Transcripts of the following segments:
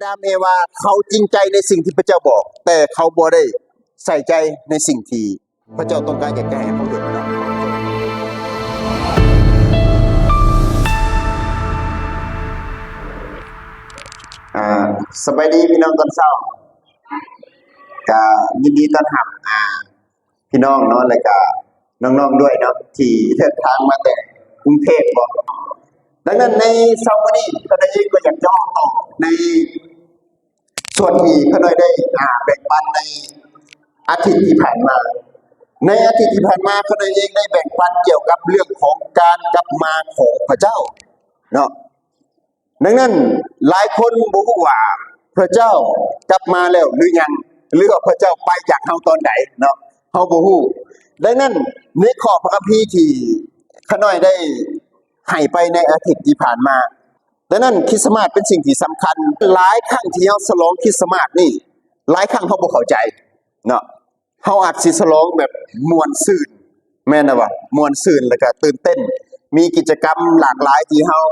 ດາມເອວາເຂົາຈິງໃຈໃນສິ່ງທີ່ພະເຈົ້າບອກ, ແຕ່ເຂົາບໍ່ໄດ້ໃສ່ໃຈໃນສິ່ງທີ່ພະເຈົ້າຕ້ອງການຢາກຈະໃຫ້ເຂົາເຮັດເນາະ. ອ່າ ສະບາຍດີພີ່ນ້ອງຕອນເຊົ້າ, ກະຍິນດີຕ້ອນຮັບ ອ່າ ພີ່ນ້ອງເນາະ ແລະກະນ້ອງໆດ້ວຍເນາະ ທີ່ເດີນທາງມາແຕ່ກຸງເທບເນາະ. ດັ່ງນັ້ນໃນເຊົ້າມື້ນີ້ ຂ້ານ້ອຍເອງກໍຢາກຈະເວົ້າຕໍ່ໃນສ່ວນທີ່ຂ້ານ້ອຍໄດ້ ອ່າ ແບ່ງປັນໃນອາທິດທີ່ຜ່ານມາ. ໃນອາທິດທີ່ຜ່ານມາ ຂ້ານ້ອຍເອງໄດ້ແບ່ງປັນກ່ຽວກັບເລື່ອງຂອງການກັບມາຂອງພະເຈົ້າເນາະ. ດັ່ງນັ້ນ ຫຼາຍຄົນບໍ່ຮູ້ວ່າພະເຈົ້າກັບມາແລ້ວຫຼືຍັງ ຫຼືວ່າພະເຈົ້າໄປຈາກເຮົາຕອນໃດເນາະ, ເຮົາບໍ່ຮູ້. ດັ່ງນັ້ນ ໃນຂໍ້ພະຄຳພີທີ່ຂ້ານ້ອຍໄດ້ໃຫ້ໄປໃນອາທິດທີ່ຜ່ານມາ, ດັ່ງນັ້ນ ຄຣິສຕະມາດເປັນສິ່ງທີ່ສຳຄັນ. ຫຼາຍຄັ້ງທີ່ເຮົາສະຫຼອງຄຣິສຕະມາດນີ້ ຫຼາຍຄັ້ງເຮົາບໍ່ເຂົ້າໃຈເນາະ. ເຮົາອາດຊິສະຫຼອງແບບມ່ວນຊື່ນ ແມ່ນນະວະ ມ່ວນຊື່ນ ແລ້ວກະຕື່ນເຕັ້ນ ມີກິດຈະກຳຫຼາກຫຼາຍທີ່ເຮົາ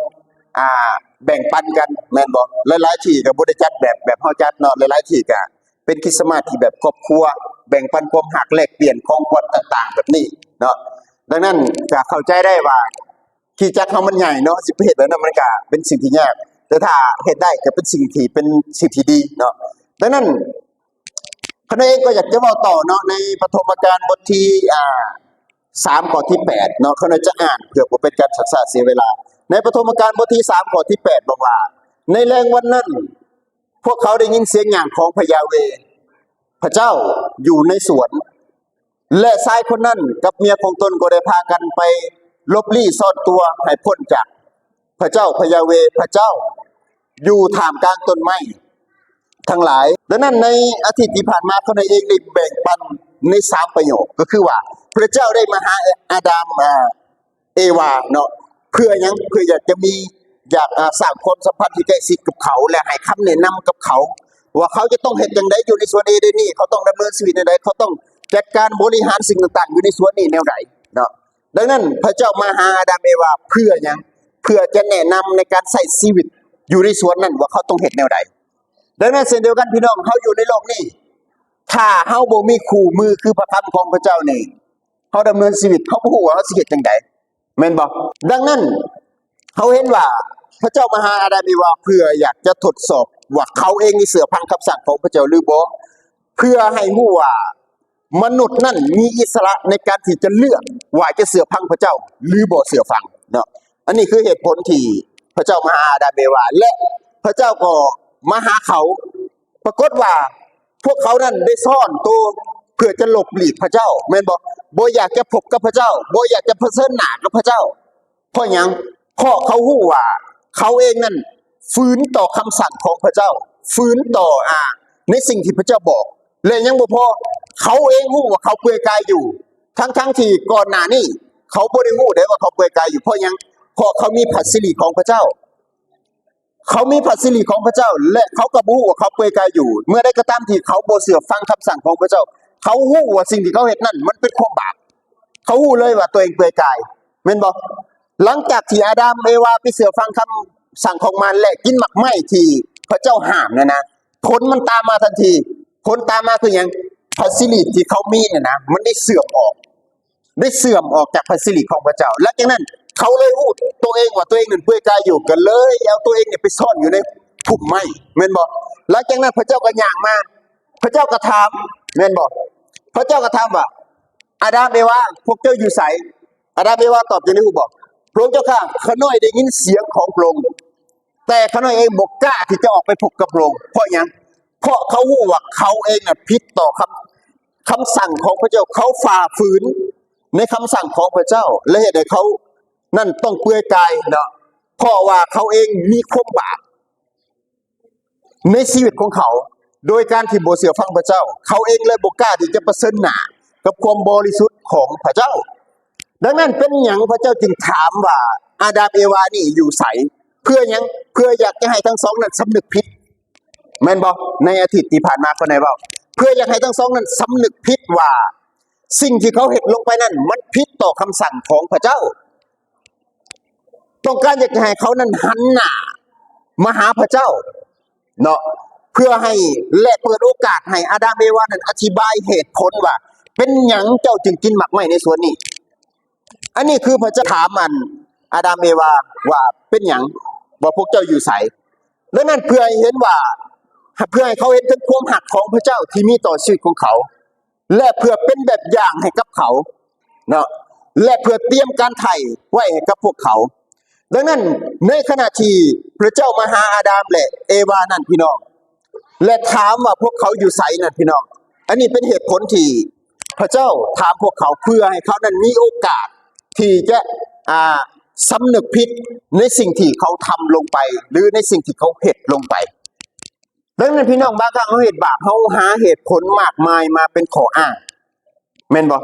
ອ່າ ແບ່ງປັນກັນ ແມ່ນບໍ່? ຫຼາຍໆທີ່ກະບໍ່ໄດ້ຈັດແບບ ແບບເຮົາຈັດເນາະ, ຫຼາຍໆທີ່ກະເປັນຄຣິສຕະມາດທີ່ແບບຄອບຄົວ ແບ່ງປັນຄວາມຮັກ ແລກປ່ຽນຂອງຂວັນຕ່າງໆແບບນີ້ເນາະ. ດັ່ງນັ້ນກະເຂົ້າໃຈໄດ້ວ່າ ຄຣິສຕະຈັກເຮົາມັນໃຫຍ່ເນາະ, ຊິໄປເຮັດແບບນັ້ນມັນກະເປັນສິ່ງທີ່ຍາກ, ແຕ່ຖ້າເຮັດໄດ້ກະເປັນສິ່ງທີ່ ເປັນສິ່ງທີ່ດີເນາະ. ດັ່ງນັ້ນ ຂ້ານ້ອຍເອງກໍຢາກຈະເວົ້າຕໍ່ເນາະ ໃນປະຖົມມະການບົດທີ ອ່າ ສາມ ຂໍ້ທີ ແປດ ເນາະ, ຂ້ານ້ອຍຈະອ່ານເພື່ອບໍ່ເປັນການຊັກຊ້າເສຍເວລາ. ໃນປະຖົມມະການບົດທີ ສາມ ຂໍ້ທີ ແປດ ບອກວ່າ ໃນແລງວັນນັ້ນ ພວກເຂົາໄດ້ຍິນສຽງຍ່າງຂອງພະຢາເວ ພະເຈົ້າຢູ່ໃນສວນ ແລະ ຊາຍຄົນນັ້ນກັບເມຍຂອງຕົນກໍໄດ້ພາກັນໄປຫຼົບລີ້ຊ່ອນຕົວໃຫ້ພົ້ນຈາກພະເຈົ້າ ພະຢາເວ ພະເຈົ້າ ຢູ່ທ່າມກາງຕົ້ນໄມ້ທັງຫຼາຍ. ດັ່ງນັ້ນ ໃນອາທິດທີ່ຜ່ານມາ ຂ້ານ້ອຍເອງໄດ້ແບ່ງປັນໃນສາມປະໂຫຍກ ກໍຄືວ່າ ພະເຈົ້າໄດ້ມາຫາອາດາມ ອາ ເອວາເນາະ ເພື່ອຫຍັງ? ເພື່ອຢາກຈະມີ ຢາກ ອາ ສ້າງຄວາມສຳພັນທີ່ໃກ້ຊິດກັບເຂົາ ແລະ ໃຫ້ຄຳແນະນຳກັບເຂົາ ວ່າເຂົາຈະຕ້ອງເຮັດຈັ່ງໃດຢູ່ໃນສວນເອເດນນີ້, ເຂົາຕ້ອງດຳເນີນຊີວິດແນວໃດ, ເຂົາຕ້ອງຈັດການບໍລິຫານສິ່ງຕ່າງໆຢູ່ໃນສວນນີ້ແນວໃດເນາະ. ດັ່ງນັ້ນ ພະເຈົ້າມາຫາອາດາມເອວາເພື່ອຫຍັງ? ເພື່ອຈະແນະນຳໃນການໃຊ້ຊີວິດຢູ່ໃນສວນນັ້ນ ວ່າເຂົາຕ້ອງເຮັດແນວໃດ. ດັ່ງນັ້ນເຊັ່ນດຽວກັນ ພີ່ນ້ອງ, ເຮົາຢູ່ໃນໂລກນີ້ ຖ້າເຮົາບໍ່ມີຄູ່ມືຄືພະຄຳຂອງພະເຈົ້ານີ້ ເຮົາດຳເນີນຊີວິດ ເຮົາບໍ່ຮູ້ວ່າເຮົາຊິເຮັດຈັ່ງໃດ ແມ່ນບໍ່? ດັ່ງນັ້ນ ເຮົາເຫັນວ່າພະເຈົ້າມາຫາອາດາມເອວາເພື່ອຢາກຈະທົດສອບວ່າເຂົາເອງນີ້ເຊື່ອຟັງຄຳສັ່ງຂອງພະເຈົ້າຫຼືບໍ່, ເພື່ອໃຫ້ຮູ້ວ່າມະນຸດນັ້ນມີອິດສະຫຼະໃນການທີ່ຈະເລືອກວ່າຈະເຊື່ອຟັງພະເຈົ້າຫຼືບໍ່ເຊື່ອຟັງເນາະ. ອັນນີ້ຄືເຫດຜົນທີ່ພະເຈົ້າມາຫາອາດາມເອວາ ແລະ ພະເຈົ້າກໍມາຫາເຂົາ. ປາກົດວ່າພວກເຂົານັ້ນໄດ້ຊ້ອນໂຕເພື່ອຈະຫຼົບຫຼີກພະເຈົ້າ ແມ່ນບໍ່? ບໍ່ຢາກຈະພົບກັບພະເຈົ້າ, ບໍ່ຢາກຈະປະເຊີນໜ້າກັບພະເຈົ້າ. ເພາະຫຍັງ? ເພາະເຂົາຮູ້ວ່າເຂົາເອງນັ້ນຝືນຕໍ່ຄຳສັ່ງຂອງພະເຈົ້າ, ຝືນຕໍ່ ອາ ໃນສິ່ງທີ່ພະເຈົ້າບອກ ແລະ ຍັງບໍ່ພໍ ເຂົາເອງຮູ້ວ່າເຂົາເປືອຍກາຍຢູ່ ທັງໆທີ່ກ່ອນໜ້ານີ້ເຂົາບໍ່ໄດ້ຮູ້ເດ້ວ່າເຂົາເປືອຍກາຍຢູ່. ເພາະຫຍັງ? ເພາະເຂົາມີພະສິລິຂອງພະເຈົ້າ. ເຂົາມີພະສິລິຂອງພະເຈົ້າ ແລະ ເຂົາກໍບໍ່ຮູ້ວ່າເຂົາເປືອຍກາຍຢູ່. ເມື່ອໃດກໍຕາມທີ່ເຂົາບໍ່ເຊື່ອຟັງຄຳສັ່ງຂອງພະເຈົ້າ, ເຂົາຮູ້ວ່າສິ່ງທີ່ເຂົາເຮັດນັ້ນມັນເປັນຄວາມບາບ. ເຂົາຮູ້ເລີຍວ່າຕົວເອງເປືອຍກາຍ, ແມ່ນບໍ່? ຫຼັງຈາກທີ່ອາດາມ ເອວາ ໄປເຊື່ອຟັງຄຳສັ່ງຂອງມານ ແລະ ກິນໝາກໄມ້ທີ່ພະເຈົ້າຫ້າມນັ້ນນະ, ຜົນມັນຕາມມາທັນທີ. ຜົນຕາມມາຄືຫຍັງ? ພະສິລິທີ່ເຂົາມີນັ້ນນະ ມັນໄດ້ເສື່ອມອອກ. ໄດ້ເສື່ອມອອກຈາກພະສິລິຂອງພະເຈົ້າ. ຫຼັງຈາກນັ້ນ ເຂົາເລີຍຮູ້ຕົວເອງວ່າຕົວເອງນັ້ນເປືອຍກາຍຢູ່, ກໍເລີຍເອົາຕົວເອງນີ້ໄປຊ້ອນຢູ່ໃນພຸ່ມໄມ້ ແມ່ນບໍ່? ຫຼັງຈາກນັ້ນພະເຈົ້າກໍຍ່າງມາ, ພະເຈົ້າກໍຖາມ ແມ່ນບໍ່? ພະເຈົ້າກໍຖາມວ່າ ອາດາມ ເອວາ ພວກເຈົ້າຢູ່ໃສ? ອາດາມ ເອວາ ຕອບຈັ່ງໃດຮູ້ບໍ່? ພະອົງເຈົ້າຂ້າ, ຂ້ານ້ອຍໄດ້ຍິນສຽງຂອງພະອົງ, ແຕ່ຂ້ານ້ອຍເອງບໍ່ກ້າທີ່ຈະອອກໄປພົບກັບພະອົງ. ເພາະຫຍັງ? ເພາະເຂົາຮູ້ວ່າເຂົາເອງນະຜິດຕໍ່ຄຳ, ຄຳສັ່ງຂອງພະເຈົ້າ, ເຂົາຝ່າຝືນໃນຄຳສັ່ງຂອງພະເຈົ້າ ແລະ ເຮັດໃຫ້ເຂົານັ້ນຕ້ອງເປືອຍກາຍເນາະ, ເພາະວ່າເຂົາເອງມີຄວາມບາບໃນຊີວິດຂອງເຂົາ ໂດຍການທີ່ບໍ່ເຊື່ອຟັງພະເຈົ້າ. ເຂົາເອງເລີຍບໍ່ກ້າທີ່ຈະປະເຊີນໜ້າກັບຄວາມບໍລິສຸດຂອງພະເຈົ້າ. ດັ່ງນັ້ນ ເປັນຫຍັງພະເຈົ້າຈຶ່ງຖາມວ່າ ອາດາມ ເອວາ ນີ້ຢູ່ໃສ? ເພື່ອຫຍັງ? ເພື່ອຢາກຈະໃຫ້ທັງສອງນັ້ນສຳນຶກຜິດ ແມ່ນບໍ່? ໃນອາທິດທີ່ຜ່ານມາຂ້ານ້ອຍເວົ້າ ເພື່ອຢາກໃຫ້ທັງສອງນັ້ນສຳນຶກຜິດວ່າ ສິ່ງທີ່ເຂົາເຮັດລົງໄປນັ້ນ ມັນຜິດຕໍ່ຄຳສັ່ງຂອງພະເຈົ້າ. ຕ້ອງການຢາກຈະໃຫ້ເຂົານັ້ນຫັນໜ້າມາຫາພະເຈົ້າເນາະ. ເພື່ອໃຫ້ ແລະ ເປີດໂອກາດໃຫ້ອາດາມເອວານັ້ນອະທິບາຍເຫດຜົນວ່າ ເປັນຫຍັງເຈົ້າຈຶ່ງກິນໝາກໄມ້ໃນສວນນີ້. ອັນນີ້ຄືພະເຈົ້າຖາມອັນອາດາມເອວາວ່າ ເປັນຫຍັງ ວ່າພວກເຈົ້າຢູ່ໃສ? ດັ່ງນັ້ນເພື່ອໃຫ້ເຫັນວ່າ ເພື່ອໃຫ້ເຂົາເຫັນເຖິງຄວາມຮັກຂອງພະເຈົ້າທີ່ມີຕໍ່ຊີວິດຂອງເຂົາ ແລະ ເພື່ອເປັນແບບຢ່າງໃຫ້ກັບເຂົາເນາະ ແລະ ເພື່ອຕຽມການໄຖ່ໄວ້ໃຫ້ກັບພວກເຂົາ. ດັ່ງນັ້ນ ໃນຂະນະທີ່ພະເຈົ້າມາຫາອາດາມ ແລະ ເອວານັ້ນ ພີ່ນ້ອງ ແລະ ຖາມວ່າພວກເຂົາຢູ່ໃສນັ້ນ ພີ່ນ້ອງ, ອັນນີ້ເປັນເຫດຜົນທີ່ພະເຈົ້າຖາມພວກເຂົາ ເພື່ອໃຫ້ເຂົານັ້ນມີໂອກາດທີ່ຈະ ອ່າ ສຳນຶກຜິດໃນສິ່ງທີ່ເຂົາທຳລົງໄປ ຫຼື ໃນສິ່ງທີ່ເຂົາເຮັດລົງໄປ. ດັ່ງນັ້ນ ພີ່ນ້ອງ, ບາງຄັ້ງເຮົາເຮັດບາບ ເຮົາຫາເຫດຜົນມາກມາຍມາເປັນຂໍ້ອ້າງ ແມ່ນບໍ່?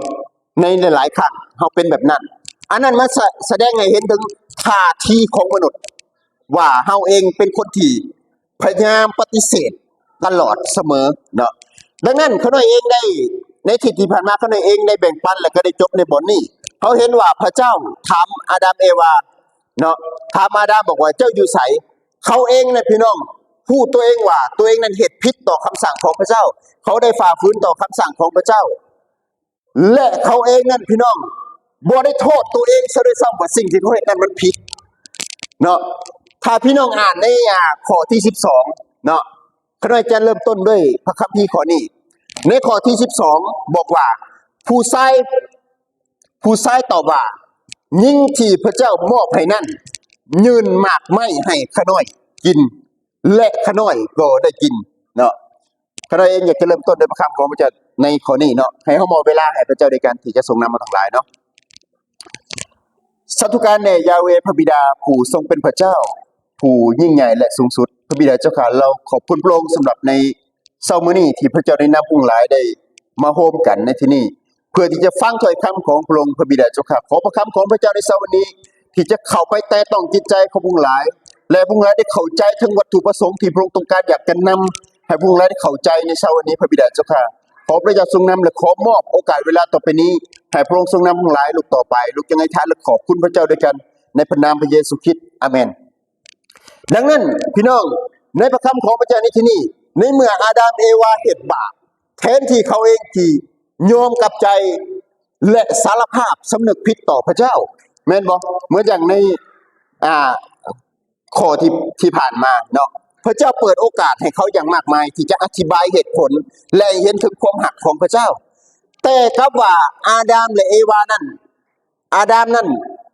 ໃນຫຼາຍໆຄັ້ງເຮົາເປັນແບບນັ້ນ. ອັນນັ້ນມັນສະ ສະແດງໃຫ້ເຫັນເຖິງທ່າທີຂອງມະນຸດ ວ່າເຮົາເອງເປັນຄົນທີ່ພະຍາຍາມປະຕິເສດຕະຫຼອດສະເໝີເນາະ. ດັ່ງນັ້ນ ຂ້ານ້ອຍເອງໄດ້ ໃນທິດທີ່ຜ່ານມາ ຂ້ານ້ອຍເອງໄດ້ແບ່ງປັນ ແລະ ກໍໄດ້ຈົບໃນບ່ອນນີ້. ເຮົາເຫັນວ່າພະເຈົ້າຖາມອາດາມເອວາເນາະ, ຖາມອາດາມບອກວ່າ ເຈົ້າຢູ່ໃສ? ເຂົາເອງນະ ພີ່ນ້ອງ ຮູ້ຕົວເອງວ່າຕົວເອງນັ້ນເຮັດຜິດຕໍ່ຄຳສັ່ງຂອງພະເຈົ້າ, ເຂົາໄດ້ຝ່າຝືນຕໍ່ຄຳສັ່ງຂອງພະເຈົ້າ ແລະ ເຂົາເອງນັ້ນ ພີ່ນ້ອງ ບໍ່ໄດ້ໂທດຕົວເອງຊະດ້ວຍຊ້ຳວ່າສິ່ງທີ່ເຂົາເຮັດນັ້ນມັນຜິດເນາະ. ຖ້າພີ່ນ້ອງອ່ານໃນ ອ່າ ຂໍ້ທີສິບສອງເນາະ, ຂ້ານ້ອຍຈະເລີ່ມຕົ້ນດ້ວຍພະຄຳພີຂໍ້ນີ້. ໃນຂໍ້ທີສິບສອງບອກວ່າ ຜູ້ຊາຍ ຜູ້ຊາຍຕອບວ່າ ຍິງທີ່ພະເຈົ້າມອບໃຫ້ນັ້ນຍື່ນໝາກໄມ້ໃຫ້ຂ້ານ້ອຍກິນ ແລະ ຂ້ານ້ອຍກໍໄດ້ກິນເນາະ. ຂ້ານ້ອຍເອງຢາກຈະເລີ່ມຕົ້ນດ້ວຍພະຄຳຂອງພະເຈົ້າໃນຂໍ້ນີ້ເນາະ, ໃຫ້ເຮົາມອບເວລາໃຫ້ພະເຈົ້າໃນການທີ່ຈະຊົງນຳເຮົາທັງຫຼາຍເນາະ. ສາທຸການແດ່ຢາເວພະບິດາ ຜູ້ຊົງເປັນພະເຈົ້າ ຜູ້ຍິ່ງໃຫຍ່ ແລະ ສູງສຸດ. ພະບິດາເຈົ້າຂ້າ, ເຮົາຂອບຄຸນພະອົງສຳລັບໃນ ເຊົ້າມື້ນີ້ທີ່ພະເຈົ້າໄດ້ນຳພວກຫຼາຍໄດ້ມາໂຮມກັນໃນທີ່ນີ້ ເພື່ອທີ່ຈະຟັງຖ້ອຍຄຳຂອງພະອົງ. ພະບິດາເຈົ້າຂ້າ, ຂໍພະຄຳຂອງພະເຈົ້າໃນເຊົ້າວັນນີ້ ທີ່ຈະເຂົ້າໄປແຕະຕ້ອງຈິດໃຈຂອງພວກຫຼາຍ ແລະ ພວກຫຼາຍໄດ້ເຂົ້າໃຈເຖິງວັດຖຸປະສົງທີ່ພະອົງຕ້ອງການຢາກຈະນຳໃຫ້ພວກຫຼາຍໄດ້ເຂົ້າໃຈໃນເຊົ້າວັນນີ້. ພະບິດາເຈົ້າຂ້າ, ຂໍພະເຈົ້າຊົງນຳ ແລະ ຂໍມອບໂອກາດເວລາຕໍ່ໄປນີ້ ໃຫ້ພະອົງຊົງນຳພວກຫຼາຍ. ລູກຕໍ່ໄປ ລູກຈຶ່ງອະທິຖານ ແລະ ຂອບຄຸນພະເຈົ້າດ້ວຍກັນ ໃນພະນາມພະເຢຊູຄຣິດ. ອາເມນ. ດັ່ງນັ້ນ ພີ່ນ້ອງ, ໃນພະຄຳຂອງພະເຈົ້າໃນທີ່ນີ້, ໃນເມື່ອອາດາມເອວາເຮັດບາບ, ແທນທີ່ເຂົາເອງທີ່ຍອມກັບໃຈ ແລະ ສາລະພາບສຳນຶກຜິດຕໍ່ພະເຈົ້າ, ແມ່ນບໍ່? ເໝືອນຢ່າງໃນ ອ່າ ຂໍ້ທີ່ ທີ່ຜ່ານມາເນາະ, ພະເຈົ້າເປີດໂອກາດໃຫ້ເຂົາຢ່າງມາກມາຍທີ່ຈະອະທິບາຍເຫດຜົນ ແລະ ໃຫ້ເຫັນເຖິງຄວາມຮັກຂອງພະເຈົ້າ. ແຕ່ກັບວ່າອາດາມ ແລະ ເອວານັ້ນ ອາດາມນັ້ນ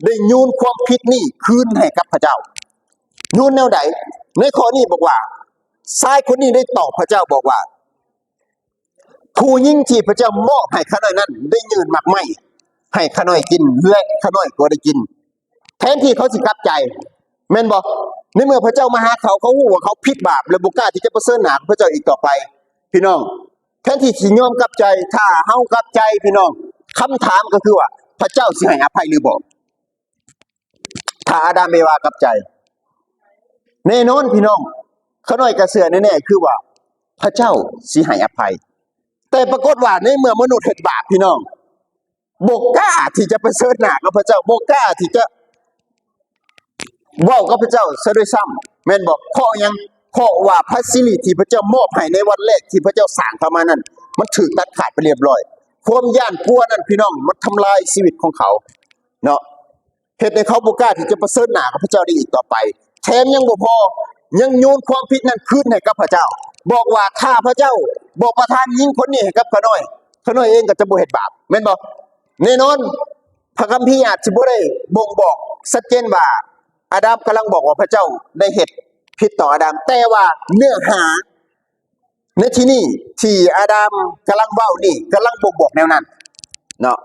ໄດ້ໂຍນຄວາມຜິດນີ້ຄືນໃຫ້ກັບພະເຈົ້າ. ໂຍນແນວໃດ? ໃນຂໍ້ນີ້ບອກວ່າ ຊາຍຄົນນີ້ໄດ້ຕອບພະເຈົ້າບອກວ່າ ຜູ້ຍິງທີ່ພະເຈົ້າມອບໃຫ້ຂ້ານ້ອຍນັ້ນ ໄດ້ຍື່ນໝາກໄມ້ໃຫ້ຂ້ານ້ອຍກິນ ແລະ ຂ້ານ້ອຍກໍໄດ້ກິນ. ແທນທີ່ເຂົາຊິກັບໃຈ ແມ່ນບໍ່? ໃນເມື່ອພະເຈົ້າມາຫາເຂົາ, ເຂົາຮູ້ວ່າເຂົາຜິດບາບ ແລະ ບໍ່ກ້າທີ່ຈະປະເຊີນໜ້າກັບພະເຈົ້າອີກຕໍ່ໄປ. ພີ່ນ້ອງ, ແທນທີ່ຊິຍອມກັບໃຈ, ຖ້າເຮົາກັບໃຈ, ພີ່ນ້ອງ, ຄຳຖາມກໍຄືວ່າ ພະເຈົ້າຊິໃຫ້ອະໄພຫຼືບໍ່? ຖ້າອາດາມເອວາກັບໃຈ, ແນ່ນອນ ພີ່ນ້ອງ, ຂ້ານ້ອຍກໍເຊື່ອແນ່ໆ ຄືວ່າ ພະເຈົ້າຊິໃຫ້ອະໄພ. ແຕ່ປາກົດວ່າ ໃນເມື່ອມະນຸດເຮັດບາບ, ພີ່ນ້ອງ, ບໍ່ກ້າທີ່ຈະປະເຊີນໜ້າກັບພະເຈົ້າ, ບໍ່ກ້າທີ່ຈະເວົ້າກັບພະເຈົ້າຊະດ້ວຍຊ້ຳ, ແມ່ນບໍ່? ເພາະຫຍັງ? ເພາະວ່າພະສິລິທີ່ພະເຈົ້າມອບໃຫ້ໃນວັນແລກທີ່ພະເຈົ້າສ້າງເຂົາມານັ້ນ ມັນຖືກຕັດຂາດໄປຮຽບຮ້ອຍ. ຄວາມຢ້ານກົວນັ້ນ, ພີ່ນ້ອງ, ມັນທຳລາຍຊີວິດຂອງເຂົາເນາະ. ເຮັດໃຫ້ເຂົາບໍ່ກ້າທີ່ຈະປະເຊີນໜ້າກັບພະເຈົ້າໄດ້ອີກຕໍ່ໄປ. ແຖມຍັງບໍ່ພໍ, ຍັງໂຍນຄວາມຜິດນັ້ນຄືນໃຫ້ກັບພະເຈົ້າ, ບອກວ່າ ຖ້າພະເຈົ້າບໍ່ປະທານຍິງຄົນນີ້ໃຫ້ກັບຂ້ານ້ອຍ, ຂ້ານ້ອຍເອງກໍຈະບໍ່ເຮັດບາບ, ແມ່ນບໍ່? ແນ່ນອນ, ພະຄຳພີອາດຊິບໍ່ໄດ້ບົ່ງບອກຊັດເຈນວ່າ ອາດາມກຳລັງບອກວ່າພະເຈົ້າໄດ້ເຮັດຜິດຕໍ່ອາດາມ, ແຕ່ວ່າເນື້ອຫາ ໃນທີ່ນີ້ທີ່ອາດາມກຳລັງເວົ້ານີ້ ກຳລັງບົ່ງບອກແນວນັ້ນເນາະ.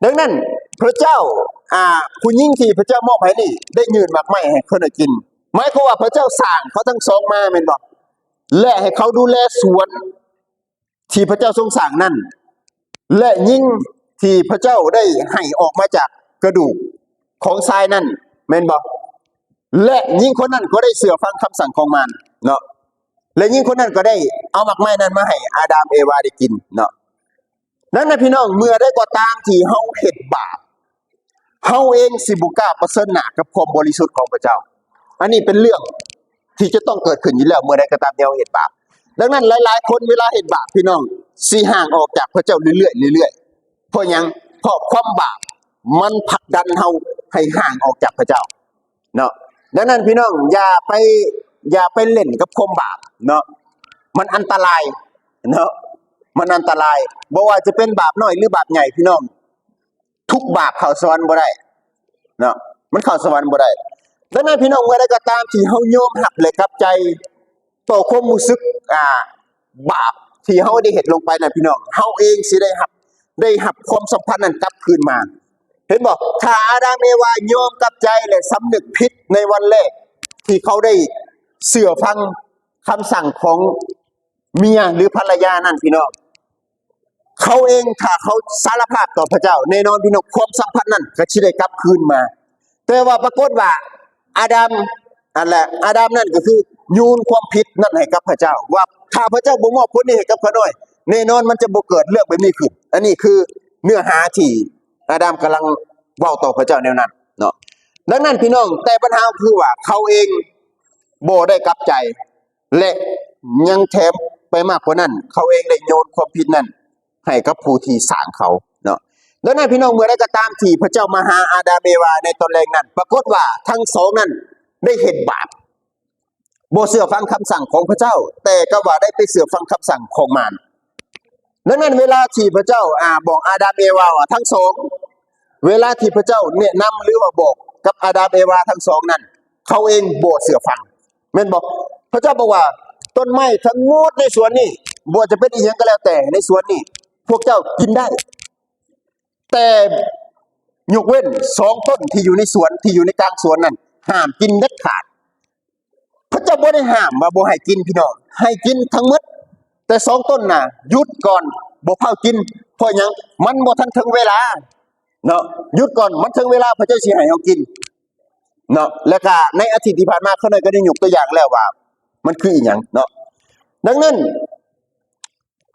ດັ່ງນັ້ນ ພະເຈົ້າ ອ່າ ຜູ້ຍິງທີ່ພະເຈົ້າມອບໃຫ້ນີ້ ໄດ້ຍື່ນໝາກໄມ້ໃຫ້ເຂົາໄດ້ກິນ, ໝາຍຄວາມວ່າພະເຈົ້າສ້າງເຂົາທັງສອງມາ ແມ່ນບໍ່? ແລະ ໃຫ້ເຂົາດູແລສວນທີ່ພະເຈົ້າຊົງສ້າງນັ້ນ ແລະ ຍິງທີ່ພະເຈົ້າໄດ້ໃຫ້ອອກມາຈາກກະດູກຂອງຊາຍນັ້ນ ແມ່ນບໍ່? ແລະ ຍິງຄົນນັ້ນກໍໄດ້ເຊື່ອຟັງຄຳສັ່ງຂອງມານເນາະ. ແລະ ຍິງຄົນນັ້ນກໍໄດ້ເອົາໝາກໄມ້ນັ້ນມາໃຫ້ອາດາມເອວາໄດ້ກິນເນາະ. ດັ່ງນັ້ນ ພີ່ນ້ອງ, ເມື່ອໃດກໍຕາມທີ່ເຮົາເຮັດບາບ, ເຮົາເອງຊິບໍ່ກ້າປະເຊີນໜ້າກັບຄວາມບໍລິສຸດຂອງພະເຈົ້າ. ອັນນີ້ເປັນເລື່ອງທີ່ຈະຕ້ອງເກີດຂຶ້ນຢູ່ແລ້ວ ເມື່ອໃດກໍຕາມທີ່ເຮົາເຮັດບາບ. ດັ່ງນັ້ນຫຼາຍໆຄົນເວລາເຮັດບາບ ພີ່ນ້ອງ ຊິຫ່າງອອກຈາກພະເຈົ້າເລື້ອຍໆ ເລື້ອຍໆ. ເພາະຫຍັງ? ເພາະຄວາມບາບມັນຜັກດັນເຮົາໃຫ້ຫ່າງອອກຈາກພະເຈົ້າເນາະ. ດັ່ງນັ້ນພີ່ນ້ອງ ຢ່າໄປ ຢ່າໄປຫຼິ້ນກັບຄວາມບາບເນາະ, ມັນອັນຕະລາຍເນາະ, ມັນອັນຕະລາຍ. ບໍ່ວ່າຈະເປັນບາບນ້ອຍ ຫຼື ບາບໃຫຍ່ ພີ່ນ້ອງ ທຸກບາບເຂົ້າສະຫວັນບໍ່ໄດ້ເນາະ, ມັນເຂົ້າສະຫວັນບໍ່ໄດ້. ດັ່ງນັ້ນພີ່ນ້ອງ ເມື່ອໃດກໍຕາມທີ່ເຮົາຍອມຮັບ ແລະ ກັບໃຈຕໍ່ຄວາມຮູ້ສຶກ ອ່າ ບາບທີ່ເຮົາໄດ້ເຮັດລົງໄປນັ້ນ ພີ່ນ້ອງ, ເຮົາເອງຊິໄດ້ຮັບ ໄດ້ຮັບຄວາມສຳພັນນັ້ນກັບຄືນມາ. ເຫັນບໍ່? ຖ້າອາດາມເອວາຍອມກັບໃຈ ແລະ ສຳນຶກຜິດໃນວັນແລກທີ່ເຂົາໄດ້ເຊື່ອຟັງຄຳສັ່ງຂອງເມຍ ຫຼື ພັນລະຍານັ້ນ ພີ່ນ້ອງ, ເຂົາເອງ ຖ້າເຂົາສາລະພາບຕໍ່ພະເຈົ້າ ແນ່ນອນພີ່ນ້ອງ ຄວາມສຳພັນນັ້ນກໍຊິໄດ້ກັບຄືນມາ. ແຕ່ວ່າປາກົດວ່າອາດາມ ອັນແຫຼະ ອາດາມນັ້ນກໍຄືໂຍນຄວາມຜິດນັ້ນໃຫ້ກັບພະເຈົ້າ ວ່າຖ້າພະເຈົ້າບໍ່ມອບຄົນນີ້ໃຫ້ກັບຂ້ານ້ອຍ ແນ່ນອນມັນຈະບໍ່ເກີດເລື່ອງແບບນີ້ຂຶ້ນ. ອັນນີ້ຄືເນື້ອຫາທີ່ອາດາມກຳລັງເວົ້າຕໍ່ພະເຈົ້າແນວນັ້ນເນາະ. ດັ່ງນັ້ນພີ່ນ້ອງ ແຕ່ບັນຫາຄືວ່າເຂົາເອງບໍ່ໄດ້ກັບໃຈ ແລະ ຍັງແຖມໄປມາກກວ່ານັ້ນ ເຂົາເອງໄດ້ໂຍນຄວາມຜິດນັ້ນໃຫ້ກັບຜູ້ທີ່ສ້າງເຂົາເນາະ. ດັ່ງນັ້ນພີ່ນ້ອງ ເມື່ອໃດກໍຕາມທີ່ພະເຈົ້າມາຫາອາດາມເອວາໃນຕອນແລກນັ້ນ ປາກົດວ່າທັງສອງນັ້ນໄດ້ເຮັດບາບ ບໍ່ເຊື່ອຟັງຄຳສັ່ງຂອງພະເຈົ້າ, ແຕ່ກໍວ່າໄດ້ໄປເຊື່ອຟັງຄຳສັ່ງຂອງມານ. ດັ່ງນັ້ນເວລາທີ່ພະເຈົ້າ ອາ ບອກອາດາມເອວາວ່າທັງສອງ ເວລາທີ່ພະເຈົ້າແນະນຳ ຫຼືວ່າບອກກັບອາດາມເອວາທັງສອງນັ້ນ ເຂົາເອງບໍ່ເຊື່ອຟັງ ແມ່ນບໍ່? ພະເຈົ້າບອກວ່າ ຕົ້ນໄມ້ທັງໝົດໃນສວນນີ້ ບໍ່ວ່າຈະເປັນອີ່ຫຍັງກໍແລ້ວແຕ່ໃນສວນນີ້ ພວກເຈົ້າກິນໄດ້ ແຕ່ຍົກເວັ້ນສອງຕົ້ນທີ່ຢູ່ໃນສວນ ທີ່ຢູ່ໃນກາງສວນນັ້ນ ຫ້າມກິນເດັດຂາດ. ພະເຈົ້າບໍ່ໄດ້ຫ້າມວ່າບໍ່ໃຫ້ກິນ ພີ່ນ້ອງ, ໃຫ້ກິນທັງໝົດ, ແຕ່ສອງຕົ້ນນະ ຢຸດກ່ອນ ບໍ່ຟ້າວກິນ. ເພາະຫຍັງ? ມັນບໍ່ທັນເຖິງເວລາເນາະ, ຢຸດກ່ອນ ມັນເຖິງເວລາ ພະເຈົ້າຊິໃຫ້ເຮົາກິນເນາະ. ແລ້ວກະໃນອາທິດທີ່ຜ່ານມາ ຂ້ານ້ອຍກໍໄດ້ຍົກຕົວຢ່າງແລ້ວວ່າມັນຄືອີ່ຫຍັງເນາະ. ດັ່ງນັ້ນ